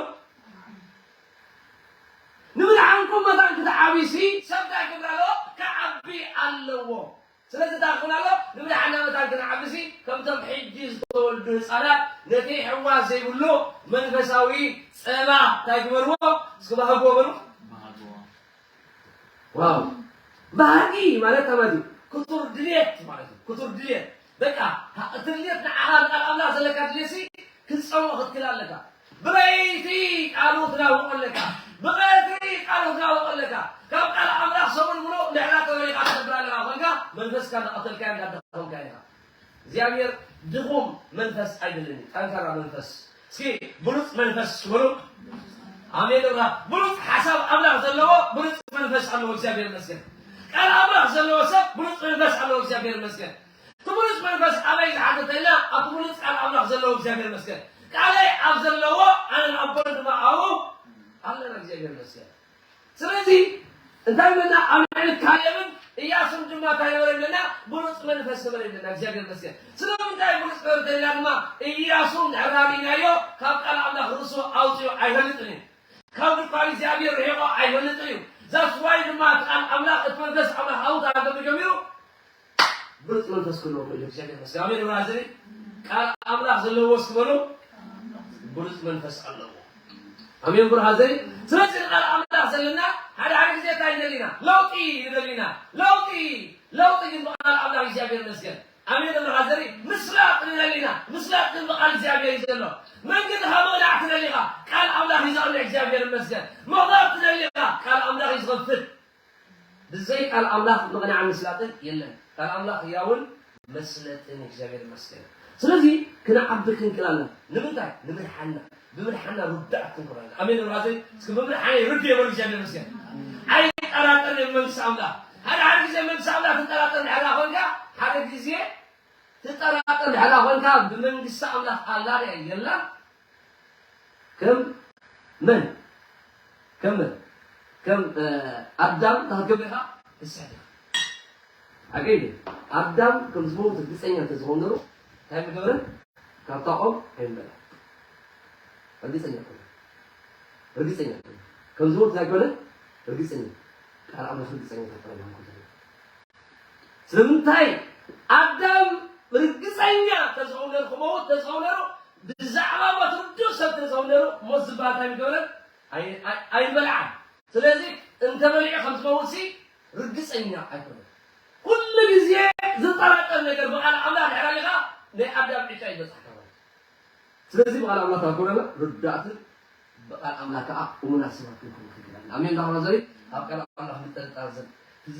ንምድሓንኩም መታን ክትዓብዩ ሲ ሰብ እንታይ ክብላ ኣለዎ? ክዓቢ ኣለዎ። ስለዚ እንታይ ክብላ ኣለዎ? ንምድሓና መታን ክንዓቢ ሲ ከምቶም ሕጂ ዝተወልዱ ህፃናት ነቲ ሕዋ ዘይብሉ መንፈሳዊ ፀባ እንታይ ግበርዎ? እስኪ ባህግዎ በሉ። ዋው ባህጊ ማለት ተማቲ ክቱር ድልየት ማለት እዩ። ክቱር ድልየት በቃ እቲ ድልየት ንዓኻ ንቃል ኣምላኽ ዘለካ ድልየት ሲ ክትፀምኦ ክትክል ኣለካ። ብለይቲ ቃሉ ትናውቕ ኣለካ። ብቐትሪ ቃሉ ትናውቕ ኣለካ። ካብ ቃል ኣምላኽ ሰሙን ምሉእ ንዕና ተበሊኻ ትነብር ኣለኻ ኮንካ መንፈስካ እንዳቐተልካዮ እንዳደኸምካዮ ኢኻ። እግዚኣብሔር ድኹም መንፈስ ኣይደልን እዩ፣ ጠንካራ መንፈስ። እስኪ ብሉፅ መንፈስ በሉ። ኣሜን። ብሉፅ ሓሳብ ኣምላኽ ዘለዎ ብሉፅ መንፈስ ኣለዎ። እግዚኣብሔር ይመስገን። ቃል ኣምላኽ ዘለዎ ሰብ ብሉፅ መንፈስ ኣለዎ። እግዚኣብሔር ይመስገን። እቲ ብሉፅ መንፈስ ኣበይ ዝሓተተ ኢልና ኣብቲ ብሉፅ ቃል ኣምላኽ ዘለዎ እግዚኣብሔር ይመስገን። ቃለይ ኣብ ዘለዎ ኣነን ኣቦን ድማ ኣብኡ ኣለና። እግዚኣብሔር ይመስገን። ስለዚ እንታይ ይብለና? ኣብ ልዕሊ ካሌብን እያሱን ድማ እንታይ ነበረ ይብለና? ብሉፅ መንፈስ ነበረ ይብለና። እግዚኣብሔር ይመስገን። ስለምንታይ ብሉፅ ነበረ ተልና ድማ እያሱ እንድሕር ርኢናዮ ካብ ቃል ኣምላኽ ርእሱ ኣውፅኡ ኣይፈልጥን እዩ። ካብ ድኳን እግዚኣብሔር ርሒቑ ኣይፈልጥን እዩ። ዛስዋይ ድማ እቲ ቃል ኣምላኽ እቲ መንፈስ ኣምላኽ ኣውት ኣገብ ጀሚሩ ብሉፅ መንፈስ ክህልዎ ክእል እግዚኣብሔር መስገን ኣሜን። ብራዘሪ ቃል ኣምላኽ ዘለዎ እስኪ በሉ ብሉፅ መንፈስ ኣለዎ። ኣሜን ብራዘሪ። ስለዚ ንቃል ኣምላኽ ዘለና ሓደ ሓደ ግዜ እንታይ ንደሊና? ለውጢ ንደሊና። ለውጢ ለውጢ ግን ብቃል ኣምላኽ እግዚኣብሔር መስገን ኣሜን። ብራዘሪ ምስላጥ ንደሊና። ምስላጥ ግን ብቃል እግዚኣብሔር እዩ ዘሎ። መንገዲ ካብ ምቕናዕ ትደሊኻ ቃል ኣምላኽ እዩ ዘቕንዕ እግዚኣብሔር መስገን። ምቕናዕ ትደሊኻ ቃል ኣምላኽ እዩ ዝኸፍት። ብዘይ ቃል ኣምላኽ ምቕናዕን ምስላጥን የለን። ቃል ኣምላኽ ህያውን መስለጥን እግዚኣብሔር ይመስገን። ስለዚ ክንዓቢ ክንክእል ኣለና። ንምንታይ? ንምድሓና። ብምድሓና ርዳእ ክንኮን ኣለና። ኣሜን። ብራዘይ እስኪ ብምድሓና ይርድ የበሉ እግዚኣብሔር ይመስገን። ኣይጠራጠር መንግስቲ ኣምላኽ። ሓደ ሓደ ግዜ መንግስቲ ኣምላኽ ትጠራጠር ድሕራ ኮንካ ሓደ ግዜ ትጠራጠር ድሕራ ኮንካ ብመንግስቲ ኣምላኽ ኣላርያ የላን። ከም መን ከም መን ከም ኣዳም ታክብር ኢኻ ትስሕት ኢኻ። ኣገይደ ኣዳም ከም ዝመውት ርግፀኛ እንተዝኸውን ነሩ እንታይ ምገብረ ካብታ ቆም ኣይምበላ። ርግፀኛ ኮነ ርግፀኛ ኮነ ከም ዝመውት እንታይ ኮነ ርግፀኛ ቃል ኣምላኽ ርግፀኛ ታጠረባንኮ ስለምንታይ ኣዳም ርግፀኛ ተዝኸውን ነሩ ክመውት ተዝኸውን ነሩ ብዛዕባ ሞት ርዱእ ሰብ ተዝኸውን ነሩ ሞት ዝበሃል እንታይ ምገበረን ኣይበልዓን። ስለዚ እንተበሊዑ ከም ዝመውት ሲ ርግፀኛ ኣይኮነን። ኩሉ ግዜ ዝጠራጠር ነገር ብቃል ኣምላኽ ድሕር ኣሊኻ ናይ ኣዳም ዕጫ ይበፅሓካ ማለት እዩ። ስለዚ ብቃል ኣምላኽ ታኮረና ርዳእትን ብቃል ኣምላኽ ከዓ እሙናት ሰባት ክንኮን ክንክእል ኣለና። ኣሜን። ዳኽማ ዘሪ ኣብ ቃል ኣምላኽ ንጠርጣር ዘን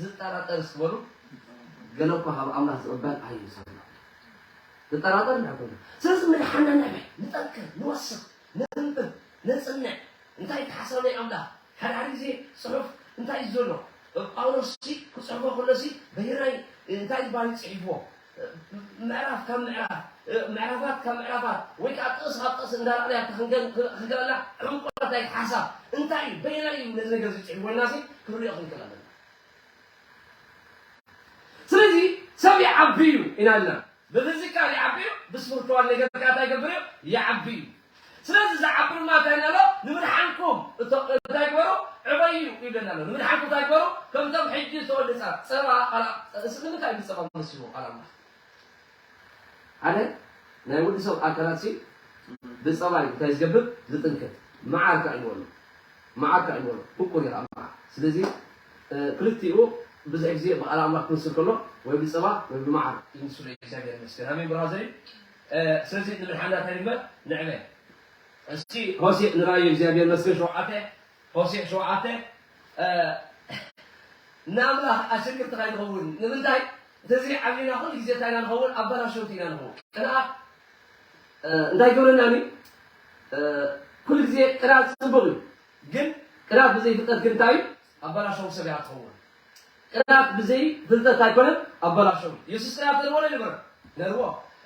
ዝጠራጠር እስክበሉ ገለ እኳ ካብ ኣምላኽ ዝቕበል ኣይምሰሉ ዝጠራጠር እንዳኮነ ስለዚ ምድሓና ንዕበ ንጠንክር ንወስኽ ነንብብ ነፅንዕ እንታይ ተሓሳብ ናይ ኣምላኽ ሓደ ሓደ ግዜ ፅሑፍ እንታይ እዩ ዘሎ ጳውሎስ ክፅሕፎ ከሎሲ በይራይ እንታይ ዝበሃል እዩ ፅሒፍዎ ምዕራፍ ካብ ምዕራፍ ምዕራፋት ካብ ምዕራፋት ወይ ከዓ ጥቕስ ካብ ጥቕስ እንዳረኣናያ ክንገለላ ዕምቆት ናይ ሓሳብ እንታይ እዩ በየናይ እዩ ነዚ ነገር ዝፅዒ ወይናሲ ክንሪኦ ክንክእል ኣለና። ስለዚ ሰብ ይዓቢ እዩ ኢና ልና ብፊዚካል ይዓቢ እዩ ብስፕርትዋል ነገር ከዓ እንታይ ይገብር እዩ ይዓቢ እዩ። ስለዚ ዝዓቢ ድማ እንታይ ኣሎ ንምድሓንኩም እንታይ ግበሩ ዕበዩ ይብለና ኣሎ ንምድሓንኩም እንታይ ግበሩ ከምቶም ሕጂ ዝተወልዱ ህፃናት ፀባ እስልምንታይ ብፀባ መስዎ ኣላምና ሓደ ናይ ወዲ ሰብ ኣካላት ሲ ብፀባ እዩ እንታይ ዝገብር ዝጥንክር መዓር ከዓ ይበሉ መዓር ከዓ ይበሉ ፍቁር እዩ ከዓ መዓር ስለዚ ክልቲኡ ብዙሕ ግዜ ብቃል ኣምላኽ ክምስል ከሎ ወይ ብፀባ ወይ ብመዓር ይምስሉ እግዚኣብሔር ይመስገን ኣሜን ብራዘሪ ስለዚ ንምድሓና እንታይ ንግበር ንዕበ እስቲ ሆሴዕ ንራእዩ እግዚኣብሔር ይመስገን ሸውዓተ ሆሴዕ ሸውዓተ ንኣምላኽ ኣሸግርቲ ካይንኸውን ንምንታይ እንተዘይዓብና ኩሉ ግዜ እንታይ ኢና ንኸውን ኣባላሸውቲ ኢና ንኸውን ቅንኣት እንታይ ይገብረና እዩ ኩሉ ግዜ ቅንኣት ጽቡቕ እዩ፣ ግን ቅንኣት ብዘይ ፍልጠት ግን እንታይ እዩ? ኣባላሸዊ ሰብ እያ ትኸውን። ቅንኣት ብዘይ ፍልጠት ኣይኮነን፣ ኣባላሸዊ። የሱስ ቅንኣት ነርዎ ዶ ኣይነበረን? ነርዎ።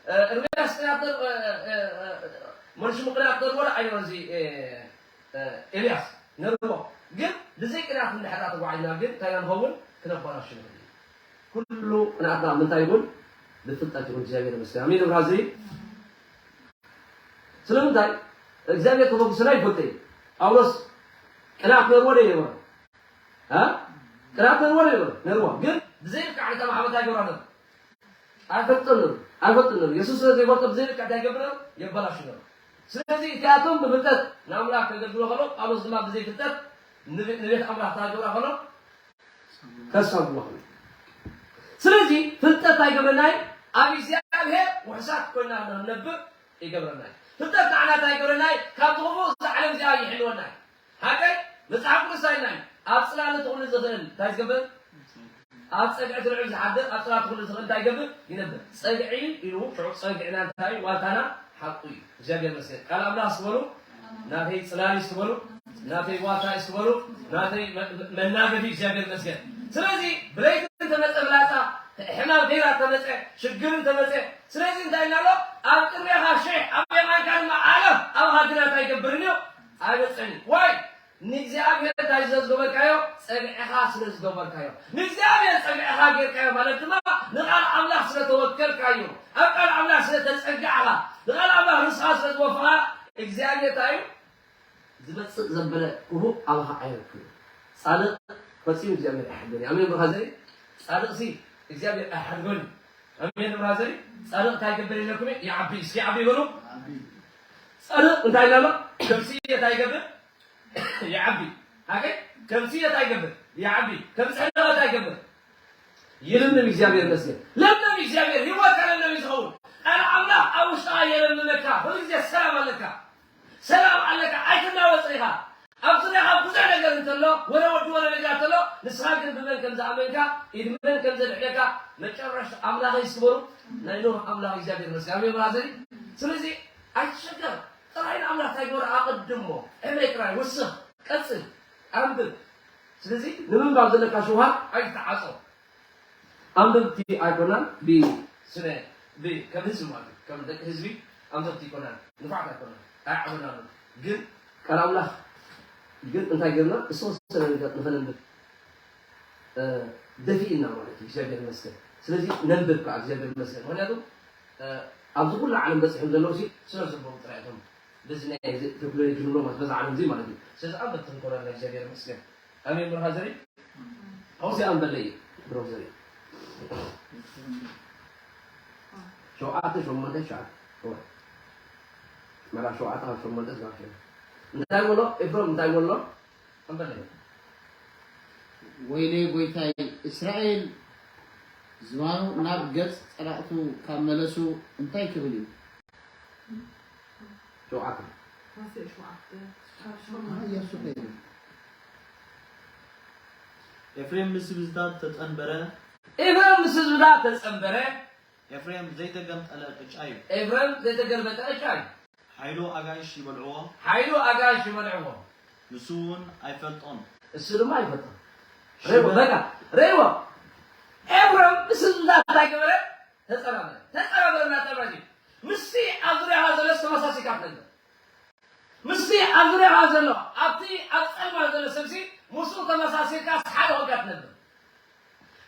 እ፣ ኤርምያስ ቅንኣት ነር-፣ እ፣ እ፣ እ፣ እ፣ መን ሽሙ ቅንኣት ነርዎ ዶ ኣይነበረን? እዚ፣ እ፣ እ፣ ኤልያስ ነርዎ። ግን ብዘይ ቅንኣት እንድሕር ተጓዒዝና ግን እንታይ ኢና ንኸውን? ክነባላሹ ንኽእል ኢና። ኩሉ ቅንኣትና ምንታይ ይኹን? ብፍልጠት ይኹን። እግዚኣብሔር ይመስገን። ኣሜን። ብራዚ ስለምንታይ? እግዚኣብሔር ተበግሱና ይፈልጦ እዩ። ጳውሎስ ቅንኣት ነርዎ ዶ ይነበሮ? እ? ቅንኣት ነርዎ ዶ ይነበሮ? ነርዎ። ግን ብዘይ ልክዕ ዕለታ ማዕበታ ይገብራ ነበር። ኣይፈልጥን ነሩ። ኣይፈልጥን ነሩ። የሱስ ስለ ዘይፈልጦ ብዘይ ልክዕ እንታይ ይገብር ነሩ? የበላሹ ነሩ። ስለዚ እቲኣቶም ብፍልጠት ንኣምላኽ ከገልግሎ ከሎ፣ ጳውሎስ ድማ ብዘይ ፍልጠት ንቤ-፣ ንቤት ኣምላኽ እንታይ ክገብራ ከሎ? ከሳብዎ ከሎ። ስለዚ ፍልጠት እንታይ ይገብረና እዩ? ኣብ እግዚኣብሔር ውሕሳት ኮይና ንነብር ይገብረና እዩ። ፍልጠት ንዓና እንታይ ይገብረና እዩ? ካብቲ ክፉእ እዚ ዓለም እዚኣ ይሕልወና እዩ። ሓቀይ መጽሓፍ ቅዱስ እንታይ ኢልና እዩ? ኣብ ጽላል እቲ ኩሉ ዝኽእል እንታይ ዝገብር? ኣብ ጸግዒ እቲ ልዑል ዝሓድር፣ ኣብ ጽላል እቲ ኩሉ ዝኽእል እንታይ ይገብር? ይነብር። ጸግዒ ኢሉ ሽዑ ጸግዕና እንታይ እዩ? ዋልታና ሓቁ እዩ። እግዚኣብሔር ይመስገን። ቃል ኣምላኽ እስኪ በሉ፣ ናተይ ጽላል እዩ እስኪ በሉ፣ ናተይ ዋልታ እዩ እስኪ በሉ፣ ናተይ መ-፣ መ-፣ መናገፊ እግዚኣብሔር ይመስገን። ስለዚ ብለይቲ እንተመጸ ፍላጻ፣ ሕማም ከይራ እንተመጸ፣ ሽግር እንተመጸ፣ ስለዚ እንታይ ኢልና ኣሎ? ኣብ ቅድሜኻ ሽሕ፣ ኣብ የማንካ ድማ ኣላፍ፣ ኣባኻ ግና እንታይ ይገብርን እዩ? ኣይበጽሕን እዩ። ዋይ? ንእግዚኣብሔር እንታይ ስለ ዝገበርካዮ? ጸግዕኻ ስለ ዝገበርካዮ። ንእግዚኣብሔር ጸግዕኻ ጌርካዮ ማለት ድማ ንቓል ኣምላኽ ስለ ተወከልካዮ። ኣብ ቃል ኣምላኽ ስለ ተጸጋዕኻ። ንቓል ኣምላኽ ርእስኻ ስለ ዝወፈኻ እግዚኣብሔር እንታይ እዩ? ዝመጽእ ዘበለ ክፉእ ኣባኻ ኣይረክብን። ጻድቕ ፈጺሙ እግዚኣብሔር ኣይሓድጎን እዩ። ኣሜን ብራዘሪ? ጻድቕሲ እግዚኣብሔር ኣይሓድጎን እዩ። ኣሜን ብራዘሪ? ጻድቕ እንታይ ይገብር ኢለኩም እየ? ይዓቢ። እስኪ ይዓቢ በሉ። ጻድቕ እንታይ ኢልና ኣሎ? ከም ስየ እንታይ ይገብር? ይዓቢ። ኣሜን? ከም ስየ እንታይ ይገብር? ይዓቢ። ከም ጽሕና እንታይ ይገብር? ይልምልም። እግዚኣብሔር ይመስገን። ለምለም እግዚኣብሔር፣ ህይወትካ ለምለም እዩ ዝኸውን። ቃል ኣምላኽ ኣብ ውሽጥኻ የለምልመካ። ኩሉ ግዜ ሰላም ኣለካ። ሰላም ኣለካ። ኣይትናወጽ ኢኻ። ኣብ ዙርያኻ ብዙሕ ነገር እንተሎ፣ ወረ ወዲ ወረ ነገር እንተሎ፣ ንስኻ ግን ብመን ከም ዝኣመንካ፣ ኢድ መን ከም ዘድሕነካ፣ መጨረሻ ኣምላኸይ እስኪ በሉ፣ ናይ ኖህ ኣምላኽ እግዚኣብሔር ይመስገን። ኣሜን ብራዘሪ። ስለዚ ኣይትሸገር። ጥራይ ንኣምላኽ እንታይ ግበር? ኣቐድሞ። ዕመይ ጥራይ፣ ውስኽ፣ ቀጽል፣ ኣንብብ። ስለዚ ንምንባብ ዘለካ ሽውሃት ኣይትተዓጾ። ኣንበብቲ ኣይኮናን፣ ብ-፣ ስነ-፣ ብ-፣ ከም ህዝቢ ማለት እዩ። ከም ደቂ ህዝቢ ኣንበብቲ ኣይኮናን፣ ንፉዓት ኣይኮናን፣ ኣይዓበናሉን። ግን ቃል ኣምላኽ ግን እንታይ ገርና? ዝተወሰነ ነገር ንኸነንብብ፣ እ፣ ደፊእና ማለት እዩ። እግዚኣብሔር ይመስገን። ስለዚ ነንብብ ከዓ እግዚኣብሔር ይመስገን። ምኽንያቱ፣ እ፣ ኣብዚ ኩሉ ዓለም በፂሖም ዘለዉ ሲ ስለ ዘንበቡ ጥራይ እቶም በዚ ናይ እዚ ቴክኖሎጂ ንብሎ ማለት በዛ ዓለም እዚ ማለት እዩ። ስለዚ ኣንበብቲ ንኮና እግዚኣብሔር ይመስገን። ኣሜን። ብርሃ ዘሪ ኣውዚ ኣንበለይ ብሮ ዘሪ ሸውዓተ ሸሞንተ ሸውዓተ መራ ሸውዓተ ካብ ሸሞንተ ዝባክዮ እንታይ በሎ? ኤፍሮም እንታይ በሎ? ኣንበለይ ወይኔ ጎይታይ፣ እስራኤል ዝባኑ ናብ ገጽ ጸላእቱ ካብ መለሱ እንታይ ክብል እዩ? ሸውዓተ ሆሴዕ ሸውዓተ ካብ ሸሞንተ ኢየሱስ ኸይሩ። ኤፍሬም ምስ ህዝብታት ተጸንበረ። ኤፍሬም ምስ ህዝብታት ተጸንበረ። ኤፍሬም ዘይተገምጠለ ቅጫ እዩ። ኤፍሬም ዘይተገልበጠ ቅጫ እዩ። ሓይሉ ኣጋይሽ ይበልዕዎ። ሓይሉ ኣጋይሽ ይበልዕዎ። ንሱ እውን ኣይፈልጦን። እሱ ድማ ኣይፈልጦን። ሬዎ በቃ ሬዎ ኤፍሬም ምስ ህዝብታት እንታይ ገበረ? ተጸናበረ። ተጸናበረ እናጠራ እዩ። ምስቲ ኣብ ዙርያኻ ዘሎ ተመሳሲልካ ትነብር። ምስቲ ኣብ ዙርያኻ ዘሎ ኣብቲ ኣብ ጸልማት ዘሎ ሰብሲ ምስኡ ተመሳሲልካ ሓደ ኮንካ ትነብር።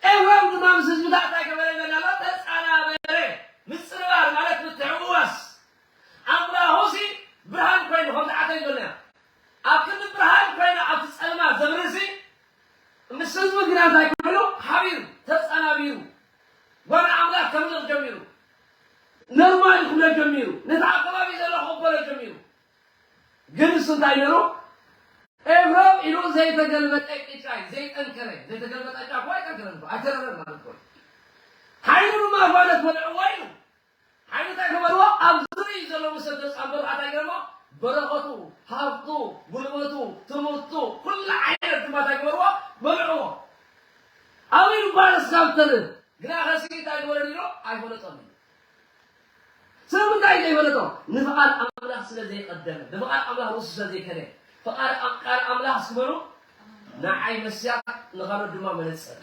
ኤፍሬም ድማ ምስ ህዝብታት እንታይ ገበረ ኢለና ኣሎ? ተጸናበረ። ምጽንባር ማለት ምትሕውዋስ። ኣምላኹሲ ብርሃን ኮይኑ ከምቲ ዓተይ ኢሎና ኣብ ክንዲ ብርሃን ኮይና ኣብቲ ጸልማት ዘብርህሲ ምስ ህዝቡ ግና እንታይ ኮይኑ ሓቢሩ ተጸናቢሩ ጓና ኣምላኽ ከምልኽ ጀሚሩ። ነርማል ክብሎ ጀሚሩ ነቲ ኣከባቢ ዘሎ ክቕበሎ ጀሚሩ። ግን እሱ እንታይ ነሩ? ኤፍሮም ኢሉ ዘይተገልበጠ ቅጫ እዩ ዘይጠንከረ። ዘይተገልበጠ ቅጫ እኮ ኣይጠንከረን እኮ ኣይተረረን ማለት እኮ እዩ። ሓይሉ ድማ ማለት ወድዕዎ ኢሉ ሓይሉ እንታይ ገበርዎ? ኣብ ዙርይኡ ዘለዉ ሰብ ተጻንበሩ ኣታ ገርሞ በረኸቱ፣ ሃብቱ፣ ጉልበቱ፣ ትምህርቱ፣ ኩሉ ዓይነት ድማ እንታይ ገበርዎ? በልዕዎ። ኣበይ ባለስ ካብ ተርፍ ግና ኸሲ እንታይ ገበረ ኢሎ ኣይፈለጦን እዩ። ስለምንታይ ዘይፈለጦ? ንፍቓድ ኣምላኽ ስለ ዘይቐደመ፣ ብፍቓድ ኣምላኽ ርእሱ ስለ ዘይከደ፣ ፍቓድ ኣም-፣ ቃል ኣምላኽ ስበሩ ንዓይ መስትያት ንኻልኦት ድማ መነጸር።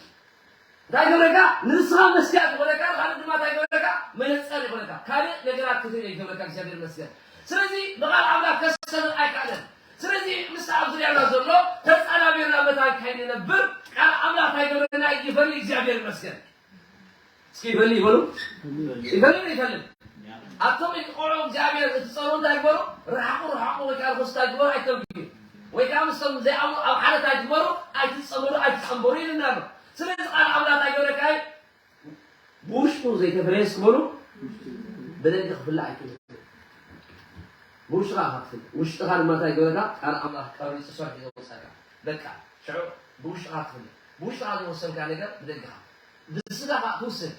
እንታይ ይገብረካ? ንስኻ መስትያት ይኾነካ፣ ንኻልእ ድማ እንታይ ይገብረካ? መነጸር ይኾነካ። ካልእ ነገራት ክትርኢ ይገብረካ። እግዚኣብሔር ይመስገን። ስለዚ ብቓል ኣምላኽ ከስተብቕ ኣይከኣለን። ስለዚ ምስቲ ኣብ ዙርያና ዘሎ ተጸናቢርና መታን ከይንነብር ቃል ኣምላኽ እንታይ ይገብረና? ይፈሊ። እግዚኣብሔር ይመስገን። እስኪ ይፈሊ ይበሉ። ይፈሊ ይፈልም። ኣቶም ቆልዑ እግዚኣብሔር እትጸሩ እንታይ ግበሩ? ርሓቑ ርሓቑ ወይ ከዓ ርኹስ እንታይ ግበሩ? ኣይተንክዩ። ወይ ከዓ ምስቶም ዘይኣምኑ ኣብ ሓደ እንታይ ግበሩ? ኣይትጸመዱ ኣይትጸንበሩ ኢልና ኣሎ። ስለዚ ቃል ኣምላኽ እንታይ ይገብረካ እዩ? ብውሽጡ ዘይተፈለየስ ክበሉ ብደገ ክፍላእ ኣይክእልን። ብውሽጥኻ ኢኻ ትፍለ። ውሽጥኻ ድማ እንታይ ይገብረካ? ቃል ኣምላኽ ቀሪጹ ሰርሑ ዘውጻካ። በቃ ሽዑ ብውሽጥኻ ትፍለ። ብውሽጥኻ ዘይወሰንካ ነገር ብደገኻ። ብስጋኻ ትውስን።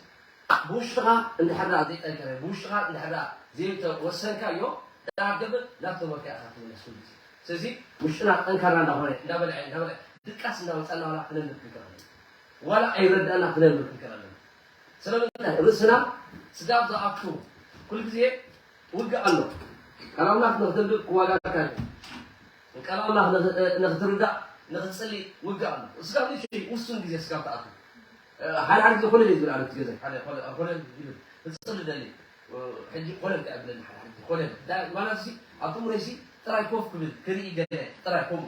ብውሽጥኻ እንድሕር ደኣ ዘይጠንከረ፣ ብውሽጥኻ እንድሕር ደኣ ዘይተወሰንካዮ፣ እንታይ ክትገብር? ናብ ተመክያ ኢኻ ትምለስ ኩሉ ግዜ። ስለዚ ውሽጥና ጠንካራ እንዳኾነ፣ እንዳበልዐ፣ እንዳበልዐ፣ ድቃስ እንዳመጻና ዋላ ክነንብ ክንክእል ኣለና። ዋላ ኣይረዳእና ክነንብ ክንክእል ኣለና። ስለምንታይ? ርእስና ስጋብ ዝኣቱ ኩሉ ግዜ ውግእ ኣሎ። ቃል ኣምላኽ ንኽተንብብ ክዋጋእካ እዩ። ቃል ኣምላኽ ንኽ-፣ ንኽትርዳእ፣ ንኽትጽሊ ውግእ ኣሎ። ስጋብ ንእሽተይ ውሱን ግዜ ስጋብ ትኣቱ። ሓደ ሓደ ግዜ ኮለል እዩ ዝብል ኣለ እቲ ገዛይ። ሓደ ኮለል፣ ኮለል ይብል። ክጽሊ ደሊ። ሕጂ ኮለል ከኣ ይብለኒ ሓደ ሓደ ግዜ። ኮለል። ዳ-፣ ማለት ሲ፣ ኣብቲ ሙረይ ሲ፣ ጥራይ ኮፍ ክብል፣ ክርኢ ገለ፣ ጥራይ ከምኡ።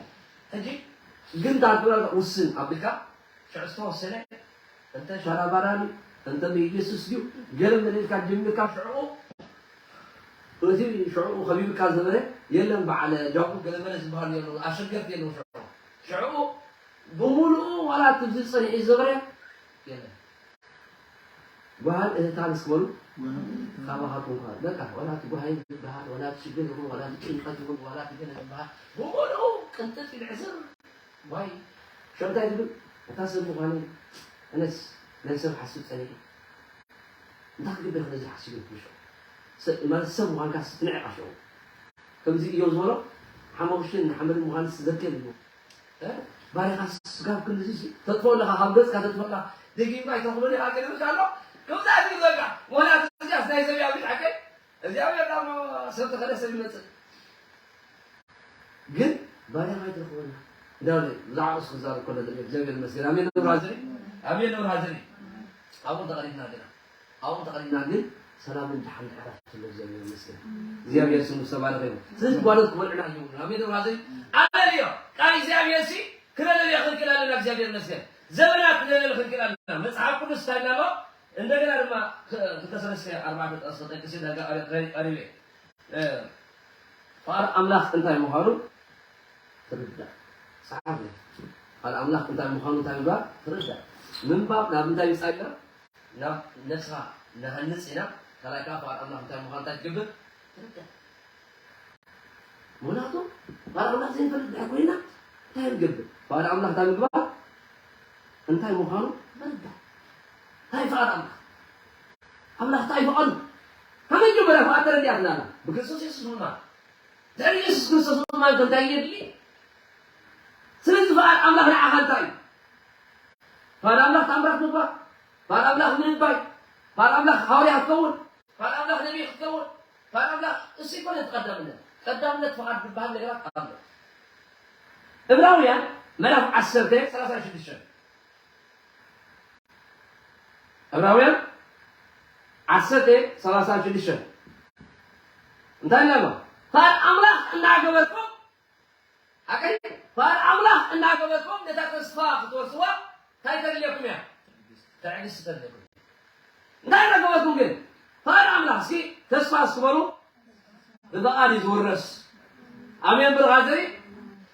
ሕጂ ግን እንታይ ትብላ ውስን ኣቢልካ፣ ሽዑ ዝተወሰነ፣ እንተ ሻራባራኒ፣ እንተ ብኢየሱስ ድዩ፣ ገለ መለ ኢልካ ጀሚርካ ሽዑ፣ እቲ ሽዑ ከቢብካ ዝነበረ፣ የለን በዓል ጃኩ ገለ መለ ዝበሃሉ የለዉ፣ ኣሸገርቲ የለዉ ሽዑ። ሽዑ ብምሉኡ ዋላ እቲ ኣብዚ ጸኒሑ ዝዘበረ የለን። ጓሃል እህታን እስኪ በሉ። ጓሃል እህታን። ካባኻትኩም ጓሃል። በቃ፣ ወላ እቲ ጓሃይ ዝበሃል፣ ወላ እቲ ሽግር ይኹን፣ ወላ እቲ ጭንቀት ይኹን፣ ወላ እቲ ገለ ዝበሃል፣ ብምሉኡ ቅንጥጥ ኢሉ ዕስር። ዋይ፣ ሸምታይ ትብል፣ እታ ሰብ ምዃነይ፣ ኣነስ ናይ ሰብ ሓስብ ጸኒሐ። እንታይ ክገብር ኢኹ ነዚ ሓሲበ ትብል ሽዑ? ሰ-፣ ማለት ሰብ ምዃንካስ ትንዕቕ ሽዑ። ከምዚ እዮብ ዝበሎ፣ ሓመኹሽን ሓመድን ምዃንስ ዘክል እዩ። እ? ባሪኻስ ካብ ክንድዚ ሲ-፣ ተጥፍኦ ኣለኻ፣ ካብ ገጽካ ተጥፍኦ ኣለኻ። ደጊምካ ኣይትረኽቦን ኢኻ ገለ ኢልካ ኣሎ። ከምዚ ኣይትብል በቃ። ምኽንያቱ እዚኣስ ናይ ሰብ እያ፣ ብልሓቀይ። እግዚኣብሔር ዳሞ ሰብ ተኸለ ሰብ ይመጽእ። ግን ባሪኻ ኣይትረኽቦን ኢኻ። እንዳበለ ብዛዕባ እሱ ክዛረብ ከሎ ንርኢ። እግዚኣብሔር ይመስገን። ኣሜን ነብር ሃዘሪ። ኣሜን ነብር ሃዘሪ። ኣብኡ ተቐሪብና ገና። ኣብኡ ተቐሪብና ግን ሰላምን ድሓን ዕረፍቲ ኣሎ። እግዚኣብሔር ይመስገን። እግዚኣብሔር ስሙ ዝተባረኸ ይሁን። ስለዚ ጓሎት ክበልዑና ይሁን። ኣሜን ነብር ሃዘሪ። ኣለልዮ። ቃል እግዚኣብሔር ሲ ክነለልዮ ክንክእል ኣለና። እግዚኣብሔር ይመስገን። ዘመናት ክነለልዮ ክንክእል ኣለና። መጽሓፍ ቅዱስ እንታይ ኢልና ኣሎ? እንደገና ድማ ክ-፣ ክልተ ሰለስተ ኣርባዕተ ጥቕስ ክጠቅስ እየ። ዳርጋ ቀሪ-፣ ቀሪ-፣ ቀሪበ። እ፣ ፍቓድ ኣምላኽ እንታይ ምዃኑ ትርዳእ። ጸሓፍ። ፍቓድ ኣምላኽ እንታይ ምዃኑ እንታይ ምግባር ትርዳእ። ምንባብ ናብ እንታይ ምጻእ ኢና? ናብ ነፍስኻ ንሃንጽ ኢና። ካልኣይ ከኣ ፍቓድ ኣምላኽ እንታይ ምዃኑ እንታይ ትገብር? ትርዳእ። ምኽንያቱ ፍቓድ ኣምላኽ ዘይንፈልጥ ድሕር ኮይና እንታይ ንገብር? ፍቓድ ኣምላኽ እንታይ ምግባር? እንታይ ምዃኑ ምርዳእ። እንታይ ፍቓድ ኣምላኽ? ኣምላኽ እንታይ ፍቓዱ? ካብ መጀመርያ ፍቓድ ተረዲኣትና ኣላ። ብክርስቶስ የሱስ ምማር። ድሕሪ የሱስ ክርስቶስ ምማር እንታይ የድሊ? ስለዚ ፍቓድ ኣምላኽ ንዓኻ እንታይ እዩ? ፍቓድ ኣምላኽ ተኣምራት ምግባር፣ ፍቓድ ኣምላኽ ምንባይ፣ ፍቓድ ኣምላኽ ሃዋርያ ክትከውን፣ ፍቓድ ኣምላኽ ነቢይ ክትከውን፣ ፍቓድ ኣምላኽ እሱ ይኮነ እቲ ቀዳምነት። ቀዳምነት ፍቓድ ዝበሃል ነገራት ኣሎ። ዕብራውያን ምዕራፍ ዓሰርተ ሰላሳ ሽዱሽተ። ዕብራውያን ዓሰርተ ሰላሳ ሽዱሽተ እንታይ ኢልና ኣሎ? ፍቓድ ኣምላኽ እናገበርኩም፣ ሓቀይ፣ ፍቓድ ኣምላኽ እናገበርኩም ነታ ተስፋ ክትወርስዋ እንታይ ተድልየኩም እያ? ትዕግስቲ ተድልየኩም። እንታይ እናገበርኩም ግን? ፍቓድ ኣምላኽ፣ እስኪ ተስፋ እስኪ በሉ። ብፍቓድ እዩ ዝውረስ። ኣሜን ብርኻ ዘይ?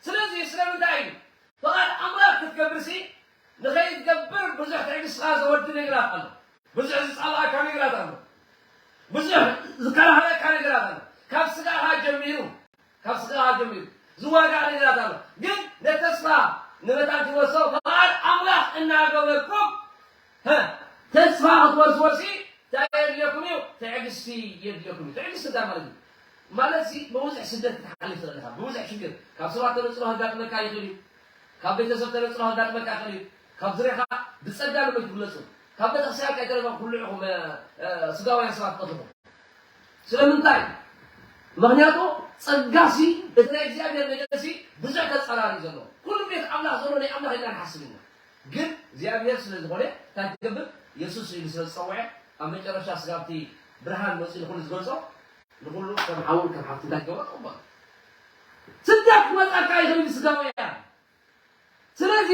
ስለዚ ስለምንታይ እዩ? ፍቓድ ኣምላኽ ክትገብር ሲ ንኸይትገብር ብዙሕ ትዕግስትኻ ዘወዲ ነገራት ኣሎ። ብዙሕ ዝጻልኣካ ነገራት ኣሎ። ብዙሕ ዝከላኸለካ ነገራት ኣሎ። ካብ ስጋኻ ጀሚሩ፣ ካብ ስጋኻ ጀሚሩ ዝዋጋእ ነገራት ኣሎ። ግን ነተስፋ ንመታን ትወርሶ ፍቓድ ኣምላኽ እናገበርኩም፣ ሀ፣ ተስፋ ክትወርስዎ ሲ እንታይ የድልየኩም እዩ? ትዕግስቲ የድልየኩም እዩ። ትዕግስቲ እንታይ ማለት እዩ? ማለት ሲ ብብዙሕ ስደት ክትሓልፍ ትኽእል ኢኻ። ብብዙሕ ሽግር፣ ካብ ሰባት ተነጽሎ ከጋጥመካ ይኽእል እዩ። ካብ ቤተሰብ ተነጽሎ ከጋጥመካ ይኽእል እዩ። ካብ ዙርያኻ ብጸጋ ንመን ትግለጹ? ካብ ቤተክርስትያን ከይተረፈ ኩሉ ኢኹም፣ እ፣ እ፣ ስጋውያን ሰባት ትቐትልኹም። ስለምንታይ? ምኽንያቱ ጸጋሲ እቲ ናይ እግዚኣብሔር ነገርሲ ብዙሕ ተጻራሪ እዩ ዘሎ። ኩሉ ቤት ኣምላኽ ዘሎ ናይ ኣምላኽ ኢልና ንሓስብ ኢና። ግን እግዚኣብሔር ስለ ዝኾነ እንታይ ትገብር? የሱስ ኢሉ ስለ ዝጸውዐ ኣብ መጨረሻ ስጋብቲ ብርሃን መጺኡ ንኹሉ ዝገልጾ ንኹሉ ከም ሓውን ከም ሓፍቲ እንታይ ትገብሮ? ትቕበሎ። ስደት ክመጻካ ይኽእል ስጋውያን። ስለዚ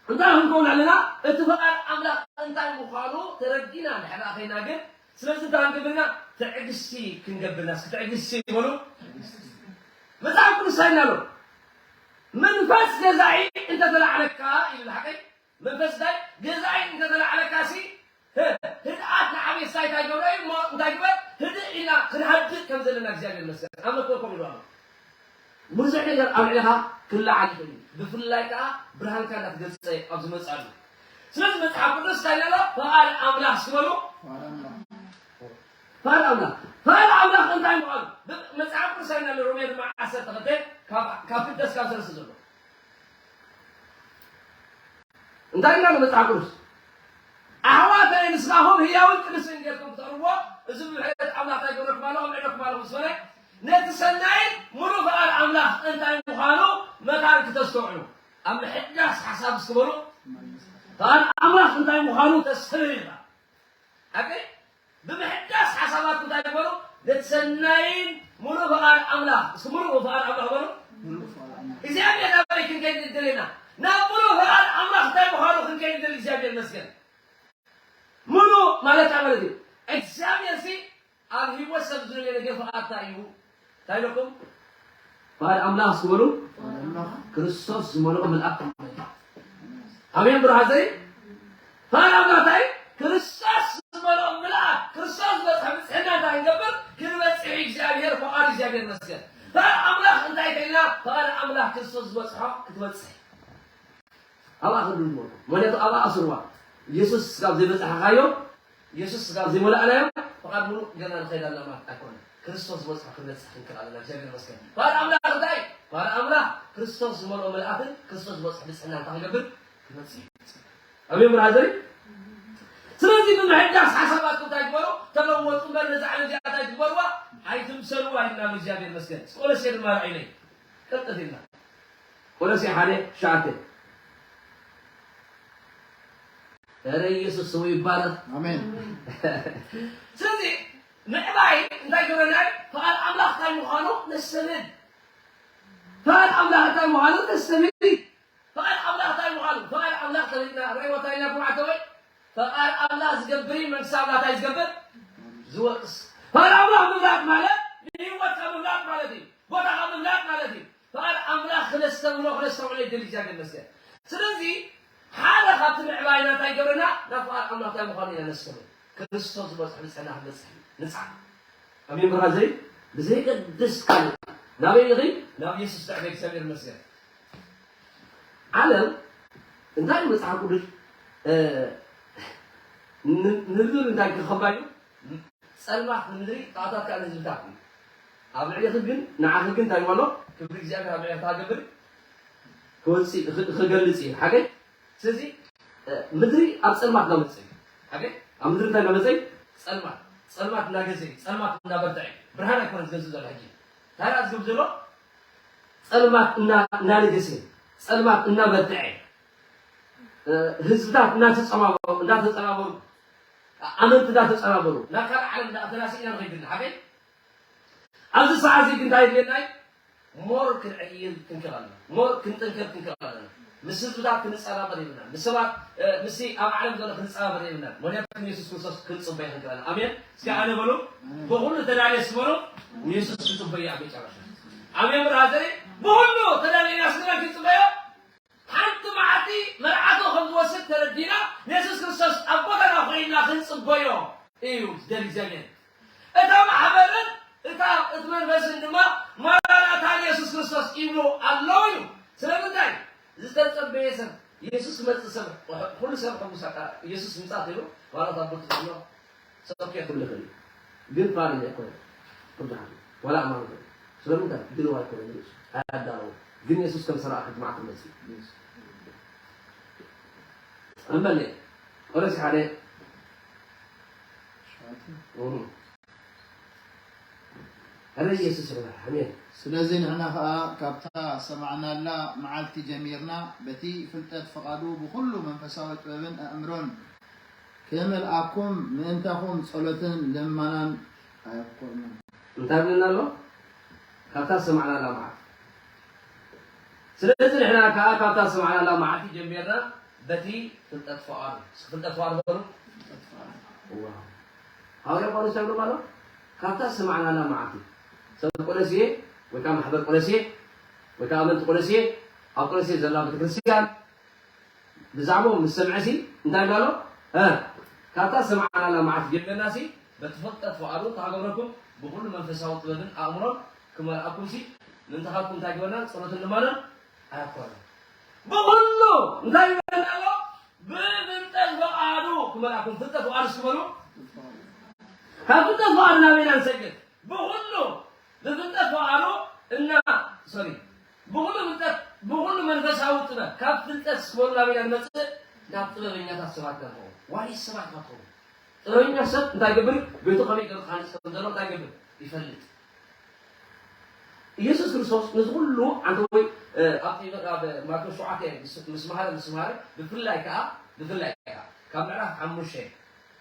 እንታይ ክንከውን ኣለና? እቲ ፍቓድ ኣምላኽ እንታይ ምዃኑ ተረዲና እንድሕር ደኣ ኸይና ግን ስለዚ እንታይ ክንገብር ኢና? ትዕግስቲ ክንገብር ኢና። እስኪ ትዕግስቲ በሉ። መጽሓፍ ቅዱስ እንታይ ኢልና ኣሎ? መንፈስ ገዛኢ እንተተላዕለካ ይብል ሓቀይ መንፈስ ዳይ ገዛኢ እንተተላዕለካሲ ህድኣት ንዓብየት ሳይታ ይገብረ እዩ እሞ እንታይ ግበር ህድእ ኢልና ክንሃድእ ከም ዘለና እግዚኣብሔር መስገን ኣመኮ ኮሚሉ ኣሎ። ብዙሕ ነገር ኣብ ልዕለኻ ክለዓል ይኽእል እዩ። ብፍላይ ከዓ ብርሃንካ እንዳትገልፀ ኣብ ዝመፅኣሉ። ስለዚ መፅሓፍ ቅዱስ እንታይ ኣሎ? ፈቓድ ኣምላኽ ስበሉ። ፈቓድ ኣምላኽ ፈቓድ ኣምላኽ እንታይ ምዃኑ መፅሓፍ ቅዱስ ኣይና ሮሜ ድማ ዓሰርተ ክልተ ካብ ክልተ እስካብ ሰለስተ ዘሎ እንታይ ኢልና መፅሓፍ ቅዱስ? ኣሕዋተይ ንስኻኹም ህያውን ቅዱስን ጌርኩም ክትቕርብዎ፣ እዚ ብምሕረት ኣምላኽ እንታይ ገብረኩም ኣለኹ? ምዕደኩም ኣለኹ ምስ በለ፣ ነቲ ሰናይን ምሉእ ፍቓድ ኣምላኽ እንታይ ምዃኑ መታን ክተስተውዕሉ፣ ኣብ ምሕዳስ ሓሳብ እስኪ በሉ፣ ፍቓድ ኣምላኽ እንታይ ምዃኑ ተስተብህል ኢኻ። ሓቀይ? ብምሕዳስ ሓሳባትኩም እንታይ ግበሩ? ነቲ ሰናይን ምሉእ ፍቓድ ኣምላኽ። እስኪ ምሉእ ፍቓድ ኣምላኽ በሉ። እግዚኣብሔር ናበይ ክንከይድ ንደሊ ኢና? ናብ ምሉእ ፍቓድ ኣምላኽ እንታይ ምዃኑ ክንከይድ ንደሊ እግዚኣብሔር ይመስገን። ምሉእ ማለት እንታይ ማለት እዩ? እግዚኣብሔር ሲ ኣብ ህይወት ሰብ ዝደልዮ ነገር ፍቓድ እንታይ እዩ? እንታይ ኢለኩም? ፍቓድ ኣምላኽ እስኪ በሉ። ክርስቶስ ዝመልኦ ምልኣት ኣሜን ብራዘይ። ፍቓድ ኣምላኽ እንታይ? ክርስቶስ ዝመልኦ ምልኣት ክርስቶስ ዝበፅሐ ብፅሕና እንታይ ክንገብር? ክንበፅሕ እግዚኣብሔር ፍቓድ እግዚኣብሔር መስገን። ፍቓድ ኣምላኽ እንታይ ከይልና? ፍቓድ ኣምላኽ ክርስቶስ ዝበፅሖ ክትበፅሕ ኣብኣ ከድልዎ። ምክንያቱ ኣብኣ ኣስርዋ። ኢየሱስ ካብ ዘይበፃሕኻዮ ኢየሱስ ስጋ ዘይመላእናዮ ፍቓድ ምሉእ ገና ንኸይድ ኣለና ማለት ኣይኮነን። ክርስቶስ ዝበፅሐ ክንበፅሕ ክንክእል ኣለና። እግዚኣብሔር ይመስገን። ፍቓድ ኣምላኽ እንታይ? ፍቓድ ኣምላኽ ክርስቶስ ዝመልኦ ምልኣትን ክርስቶስ ዝበፅሐ ብፅሕና እንታይ ክንገብር? ክንበፅሕ። ኣሜን ብራዘር። ስለዚ ብምሕዳስ ሓሳባትኩም እንታይ ግበሩ? ተለወጡ እምበር ነዛ ዓለም እዚኣ እንታይ ትግበርዋ? ኣይትምሰልዋ ኢልና እግዚኣብሔር ይመስገን። ቆሎሴ ድማ ርኣይለይ ቀልጠፍ ኢልና ቆሎሴ ሓደ ትሽዓተ ኧረ ኢየሱስ ስሙ ይባረክ። ኣሜን። ስለዚ ምዕባይ እንታይ ገብረና እዩ? ፍቓድ ኣምላኽ እንታይ ምዃኑ ነስተብህል። ፍቓድ ኣምላኽ እንታይ ምዃኑ ነስተብህል። ፍቓድ ኣምላኽ እንታይ ምዃኑ ፍቓድ ኣምላኽ ተበልና ርእይዎ እንታይ ኢልና ኩማዕተወይ ፍቓድ ኣምላኽ ዝገብር እዩ መንግስቲ ኣምላኽ እንታይ ዝገብር ዝወርስ። ፍቓድ ኣምላኽ ምፍላጥ ማለት ንህይወትካ ምፍላጥ ማለት እዩ። ቦታኻ ምፍላጥ ማለት እዩ። ፍቓድ ኣምላኽ ክነስተብህሎ ክነስተውዕሎ ይደሊ እግዚኣብሔር ይመስገን። ስለዚ ሓደ ካብቲ ምዕባይና እንታይ ይገብረና ናብ ፍቓድ ኣምላኽ እንታይ ምዃኑ ኢና ነስተብህል። ክርስቶስ ዝበፅሕ ብፅሕና ክንበፅሕ ንፅዓር። ኣሜን ብራዘይ። ብዘይገድስ ካልእ ናበይ ንኺድ ናብ ኢየሱስ ንዕበ እግዚኣብሔር ይመስገን። ዓለም እንታይ እዩ መፅሓፍ ቅዱስ ንብር እንታይ ክኸባዩ ጸልማት ንምድሪ ጣዖታት ከኣ ንህዝብታት እዩ። ኣብ ልዕሊኺ ግን ንዓኺ ግን እንታይ ይበሎ ክብሪ እግዚኣብሔር ኣብ ልዕሊ ክገብር ክወፅእ ክገልፅ እዩ ሓገይ ስለዚ ምድሪ ኣብ ጸልማት እናመፀ እዩ ሓገይ ኣብ ምድሪ እንታይ እናመፀ እዩ ጸልማት ጸልማት እናገዘ እዩ ጸልማት እናበርትዐ እዩ ብርሃን ኣይኮነ ዝገዝእ ዘሎ ሕጂ እንታይ ዝገብር ዘሎ ጸልማት እናነገሰ ጸልማት እናበርትዐ ህዝብታት እናተጸባበሩ እንዳተጸባበሩ ኣመንቲ እንዳተጸባበሩ ናብ ካልእ ዓለም እንዳተናሲእና ንኸይድ ዘለና ሓገይ ኣብዚ ሰዓት እዚ እንታይ ድልየናይ ሞር ክንዕይል ክንክእል ኣለና ሞር ክንጥንክር ክንክእል ኣለና ምስ ህዝብታት ክንጸባበር የብልና ምስ ሰባት ምስ ኣብ ዓለም ዘሎ ክንጸባበር የብልና ምክንያቱ ንየሱስ ክርስቶስ ክንጽበዮ ክንክእል ኣለና ኣሜን እስኪ ኣነ በሉ ብኹሉ ተዳልየ ስበሉ ንየሱስ ክንጽበዮ ኣብ መጨረሻ ኣሜን ብርሃዘሪ ብኹሉ ተዳልየና ስግና ክንጽበዮ ሓንቲ መዓልቲ መርዓቱ ከም ዝወስድ ተረዲና ንየሱስ ክርስቶስ ኣብ ቦታና ኮይንና ክንጽበዮ እዩ ዝደሊ እግዚኣብሔር እታ ማሕበርን እታ እቲ መንፈስን ድማ ማራናታ ንየሱስ ክርስቶስ ይብሉ ኣለዉ እዩ ስለምንታይ ዝተጸበየ ሰብ የሱስ ክመጽእ ሰብ ኩሉ ሰብ ሕጉስ ኢየሱስ ምጻት ኢሉ ማለት ኣብ ቦቱ ዘሎ ሰብኪ ክብል ይኽእል እዩ ግን ፋሪ ኣይኮነ ቅዱሓን ዋላ ኣማን ይኽእል ስለምንታይ ድልዋ ኣይኮነ ንርእሱ ኣያዳለዎ ግን የሱስ ከም ሰራቂ ሕጂ መዓት መጽእ እመለ ቆሎሲ ሓደ ኣረ ኢየሱስ ይባርክ። ኣሜን። ስለዚ ንሕና ኸኣ ካብታ ዝሰማዕናላ መዓልቲ ጀሚርና በቲ ፍልጠት ፍቓዱ ብኹሉ መንፈሳዊ ጥበብን ኣእምሮን ክመልኣኩም ምእንታኹም ጸሎትን ልመናን ኣየብኮርናን። እንታይ ብለና ኣሎ? ካብታ ዝሰማዕናላ መዓልቲ። ስለዚ ንሕና ከኣ ካብታ ዝሰማዕናላ መዓልቲ ጀሚርና በቲ ፍልጠት ፍቓዱ፣ እስኪ ፍልጠት ፍቓዱ በሉ። ዋው። ሃዋርያ ጳውሎስ እንታይ ብሎ ኣሎ? ካብታ ዝሰማዕናላ መዓልቲ ሰብ ቆለስየ ወይ ከዓ ማሕበር ቆለስየ ወይ ከዓ ኣመንቲ ቆለስየ ኣብ ቆለስየ ዘላ ቤተክርስትያን ብዛዕባኦም ምስ ሰምዐሲ እንታይ ብላ ኣሎ? እ፣ ካብታ ዝሰማዕናላ መዓልቲ ጀሚርናሲ በቲ ፍልጠት ፍቓዱ ተሃገብረኩም ብኹሉ መንፈሳዊ ጥበብን ኣእምሮን ክመልኣኩምሲ ምእንታኻትኩም እንታይ ግበርና? ጸሎትን ልማኖን ኣያኮርና። ብኹሉ እንታይ ይበልና ኣሎ? ብፍልጠት ፍቓዱ ክመልኣኩም። ፍልጠት ፍቓዱ እስኪ በሉ። ካብ ፍልጠት ፍቓዱ ናበይና ንሰግር? ብኹሉ ብፍልጠት ፍቓዱ እና ሶሪ ብኹሉ ፍልጠት ብኹሉ መንፈሳዊ ጥበብ ካብ ፍልጠት እስኪ በሉ ናበይና ንመጽእ? ናብ ጥበበኛታት ሰባት ኢና ንኸውን። ዋሪስ ሰባት ኢና ንኸውን። ጥበበኛ ሰብ እንታይ ይገብር? ቤቱ ከመይ ገይሩ ክሃንጽ ከም ዘለዎ እንታይ ይገብር? ይፈልጥ። ኢየሱስ ክርስቶስ ነዚ ኩሉ ዓንተቦይ ኣብቲ ኣብ ማቴዎስ ሸውዓተ ምስ ምስ መሃረ ምስ መሃረ ብፍላይ ከኣ ብፍላይ ከኣ ካብ ምዕራፍ ሓሙሽተ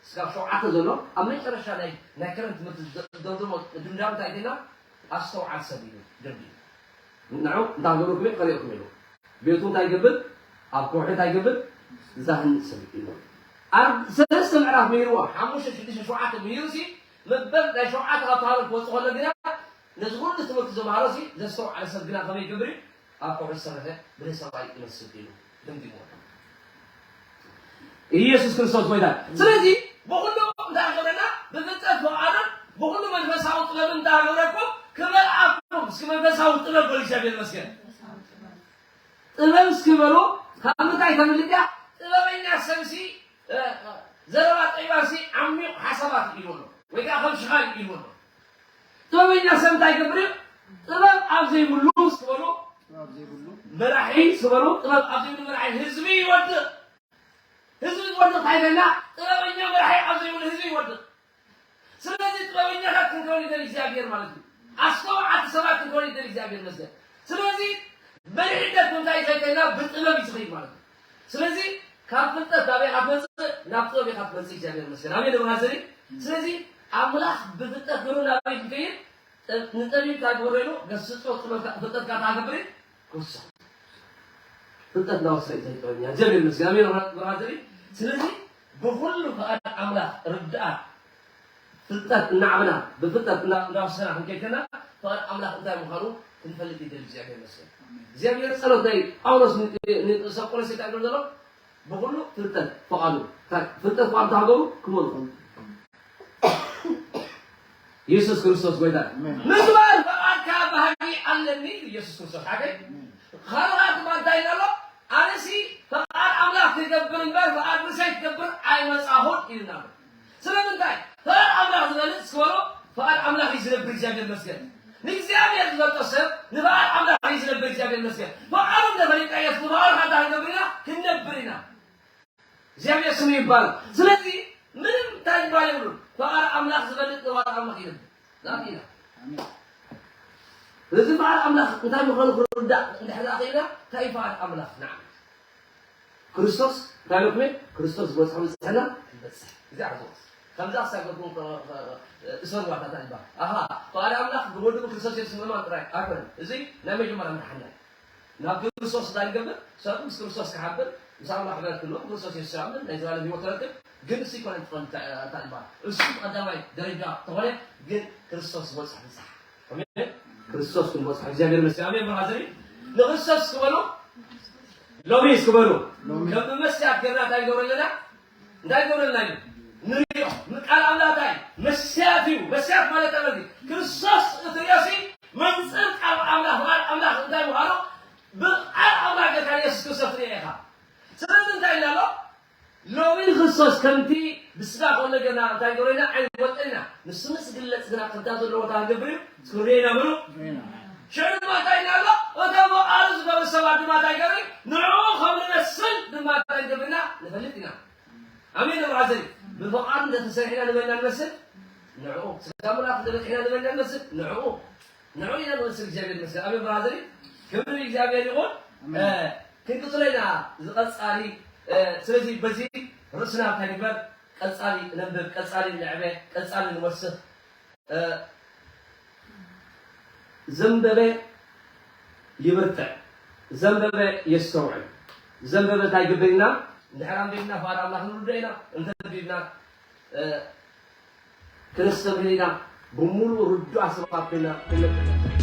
እስካብ ሸውዓተ ዘሎ ኣብ መጨረሻ ናይ ናይ ከረን ትምህርቲ ዝደምደሞ ድምዳም እንታይ ጌና ኣስተውዓል ሰብ እዩ ደምዲሙ። ንዑ እንታይ ገበርኩም እዩ ቀሪእኩም ኢሉ ቤቱ እንታይ ይገብር ኣብ ከውሒ እንታይ ይገብር ዛህንፅ ሰብ እዩ ኢሉ ኣብ ሰለስተ ምዕራፍ ምሂርዎ ሓሙሽተ ሽዱሽተ ሸውዓተ ምሂሩ ሲ መበል ናይ ሸውዓተ ካብ ተሃሮ ክወፅእ ከሎ ግና ነዚ ኩሉ ትምህርቲ ዘምሃሮ ሲ ዘስተውዓለ ሰብ ግና ከመይ ይገብር እዩ ኣብ ከውሒ ዝሰርሐ ብልህ ሰብኣይ ይመስል ኢሉ ደምዲምዎ። ኢየሱስ ክርስቶስ ጎይታ። ስለዚ ብኹሉ እንታይ ክብረና ብፍልጠት ፍቓዱን ብኹሉ መንፈሳዊ ጥበብን እንታይ ክብረኩም ክመልኣኩም እስኪ መንፈሳዊ ጥበብ በሉ እግዚኣብሔር ይመስገን። ጥበብ እስኪ በሉ ካብ ምንታይ ተምልጥ እያ? ጥበበኛ ሰብሲ ዘረባ ጠቢባሲ ዓሚቕ ሓሳባት ኢልዎ ኣሎ ወይ ከዓ ከም ሽኻይ ኢልዎ ኣሎ። ጥበበኛ ሰብ እንታይ ይገብር እዩ? ጥበብ ኣብ ዘይብሉ እስኪ በሉ መራሒ እስኪ በሉ ጥበብ ኣብ ዘይብሉ መራሒ ህዝቢ ይወድቕ። ህዝቢ ዝወድቕ እንታይ ይበልና? ጥበበኛ መራሒ ኣብ ዘይብሉ ህዝቢ ይወድቕ። ስለዚ ጥበበኛታት ክንከውን ይደል እግዚኣብሔር ማለት እዩ። ኣስተውዓቲ ሰባት ክንከውን ይደል እግዚኣብሔር መስገን። ስለዚ መሪሕነት እንታይ ይዘይከልና ብጥበብ እዩ ዝኸይድ ማለት እዩ። ስለዚ ካብ ፍልጠት ናበይ ኢኻ ትመፅእ? ናብ ጥበብ ኢኻ ትመፅእ። እግዚኣብሔር መስገን ኣሜን። ብራዘሪ ስለዚ ኣምላኽ ብፍልጠት ገሩ ናበይ ክንከይድ ንጠቢብ እንታይ ግበሮ ኢሉ ገስፆ ጥበብ ፍልጠትካ እንታይ ገብር ኩሳ ፍልጠት እናወሰደ እዩ ጥበብኛ እግዚኣብሔር መስገን ኣሜን። ብራዘሪ ስለዚ ብኩሉ ፍቓድ ኣምላኽ ርድኣት ፍልጠት እናዓበና ብፍልጠት እናወሰና ክንከይድ ከና ፍቓድ ኣምላኽ እንታይ ምዃኑ ክንፈልጥ ይደል እግዚኣብሔር መስገን እግዚኣብሔር ጸሎት ናይ ጳውሎስ ንሰብ ቆሎሴ እንታይ ዘሎ ብኩሉ ፍልጠት ፍቓዱ ፍልጠት ፍቓዱ ተሃገሩ ክመልኹም ኢየሱስ ክርስቶስ ጎይታ ምግባር ፍቓድካ ባህጊ ኣለኒ ኢየሱስ ክርስቶስ ሓገይ ካልኻ ድማ እንታይ ኢልና ኣሎ ኣነሲ ፍቓድ ኣምላኽ ክገብር እምበር ፍቓድ ርሰይ ክገብር ኣይመጻኹን ኢልና ኣሎ ስለምንታይ ፍቓድ ኣምላኽ ዝበልጽ ክበሎ ፍቓድ ኣምላኽ እዩ ዝነብር እግዚኣብሔር መስገን ንእግዚኣብሔር ዝፈልጦ ሰብ ንፍቓድ ኣምላኽ እዩ ዝነብር እግዚኣብሔር መስገን ፍቓዱ እንተፈሊጥና የስ ንፍቓዱ ካታ ክንገብር ኢና ክንነብር ኢና እግዚኣብሔር ስሙ ይባረክ። ስለዚ ምንም እንታይ ዝበሃል የብሉን። ፍቓድ ኣምላኽ ዝፈልጥ ንፍቓድ ኣምላኽ ይነብር። ዛት ኢና። ስለዚ ፍቓድ ኣምላኽ እንታይ ምዃኑ ክንርዳእ እንድሕር ደኣ ኽኢልና እንታይ እዩ ፍቓድ ኣምላኽ ንዓና? ክርስቶስ እንታይ ኢልኩም እየ? ክርስቶስ ዝበፅሖ በፅሐና ክንበፅሕ። እዚ ዓዘቦት። ከምዛ ክሳብ ገብኩም እሰሩ ዋታታ ይባል። ኣሃ ፍቓድ ኣምላኽ ብወዱ ብክርስቶስ የሱስ ምእማን ጥራይ ኣይኮነን። እዚ ናይ መጀመርያ ምድሓንና እዩ። ናብ ክርስቶስ እንታይ ንገብር? ሰብ ምስ ክርስቶስ ክሓብር፣ ምስ ኣምላኽ ክበረክት ኣለዎ፣ ብክርስቶስ የሱስ ክኣምን ናይ ዘላለም ህይወት ክረክብ፣ ግን እሱ ይኮነ ትኾን እንታይ እንታይ ይበሃል? እሱ ቀዳማይ ደረጃ ተኾነ፣ ግን ክርስቶስ ዝበጽሕ ብጽሕ። ኣሜን። ክርስቶስ ክንበጽሕ እግዚኣብሔር መስገን። ኣሜን። ብራዘሪ ንክርስቶስ ክበሉ ሎሚ ክበሉ ከም መስትያት ገርና እንታይ ንገብር ኣለና? እንታይ ይገብረልና እዩ? ንሪኦ። ቃል ኣምላኽ እንታይ? መስትያት እዩ። መስትያት ማለት ኣበዚ ክርስቶስ እትሪኦ ሲ መንፅር ቃል ኣምላኽ ቃል ኣምላኽ እንታይ ምዃኑ ብቃል ኣምላኽ ጌታ ኢየሱስ ክርስቶስ ትሪኦ ኢኻ። ስለዚ እንታይ ኢልና ኣሎ? ሎሚ ንክርስቶስ ከምቲ ብስጋ ከሎ ገና እንታይ ገብረና ኣይንፈልጦ ኢና። ንሱ ምስ ግለፅ ግና ከምታ ዘለዎ እንታይ ንገብር እዩ? ትሪኦ ኢና በሉ። ሽዑ ድማ እንታይ ኢልና ኣሎ? እቶም ብቃሉ ዝገበሩ ሰባት ድማ እንታይ ገብር? ንዕኡ ከም ንመስል ድማ እንታይ ንገብር ኢና? ንፈልጥ ኢና። ኣሜን። ኣብ ዓዘይ ብፍቓዱ እንተተሰሪሕና ንበይና ንመስል ንዕኡ ስጋ ምልኣኽ ተበቂሕና ንበልዕ ንመስል ንዕኡ ንዕኡ ኢና ንመስል እግዚኣብሔር ይመስገን ኣሜን ብራዘሪ ክብሪ እግዚኣብሔር ይኹን ክንቅፅሎ ኢና ዝቐፃሊ ስለዚ በዚ ርእስና እንታይ ንግበር ቀፃሊ ነንብብ ቀፃሊ ንዕበ ቀፃሊ ንወስኽ ዘንበበ ይብርትዕ ዘንበበ የስተውዕል ዘንበበ እንታይ ግብር ኢና እንድሕር ኣንቢብና ፍቓድ ኣምላኽ ንርዶ ኢና እንተንቢብና ክንስተብህል ኢና ብምሉእ ርዱኣ ሰባት ኮይና ክንነብር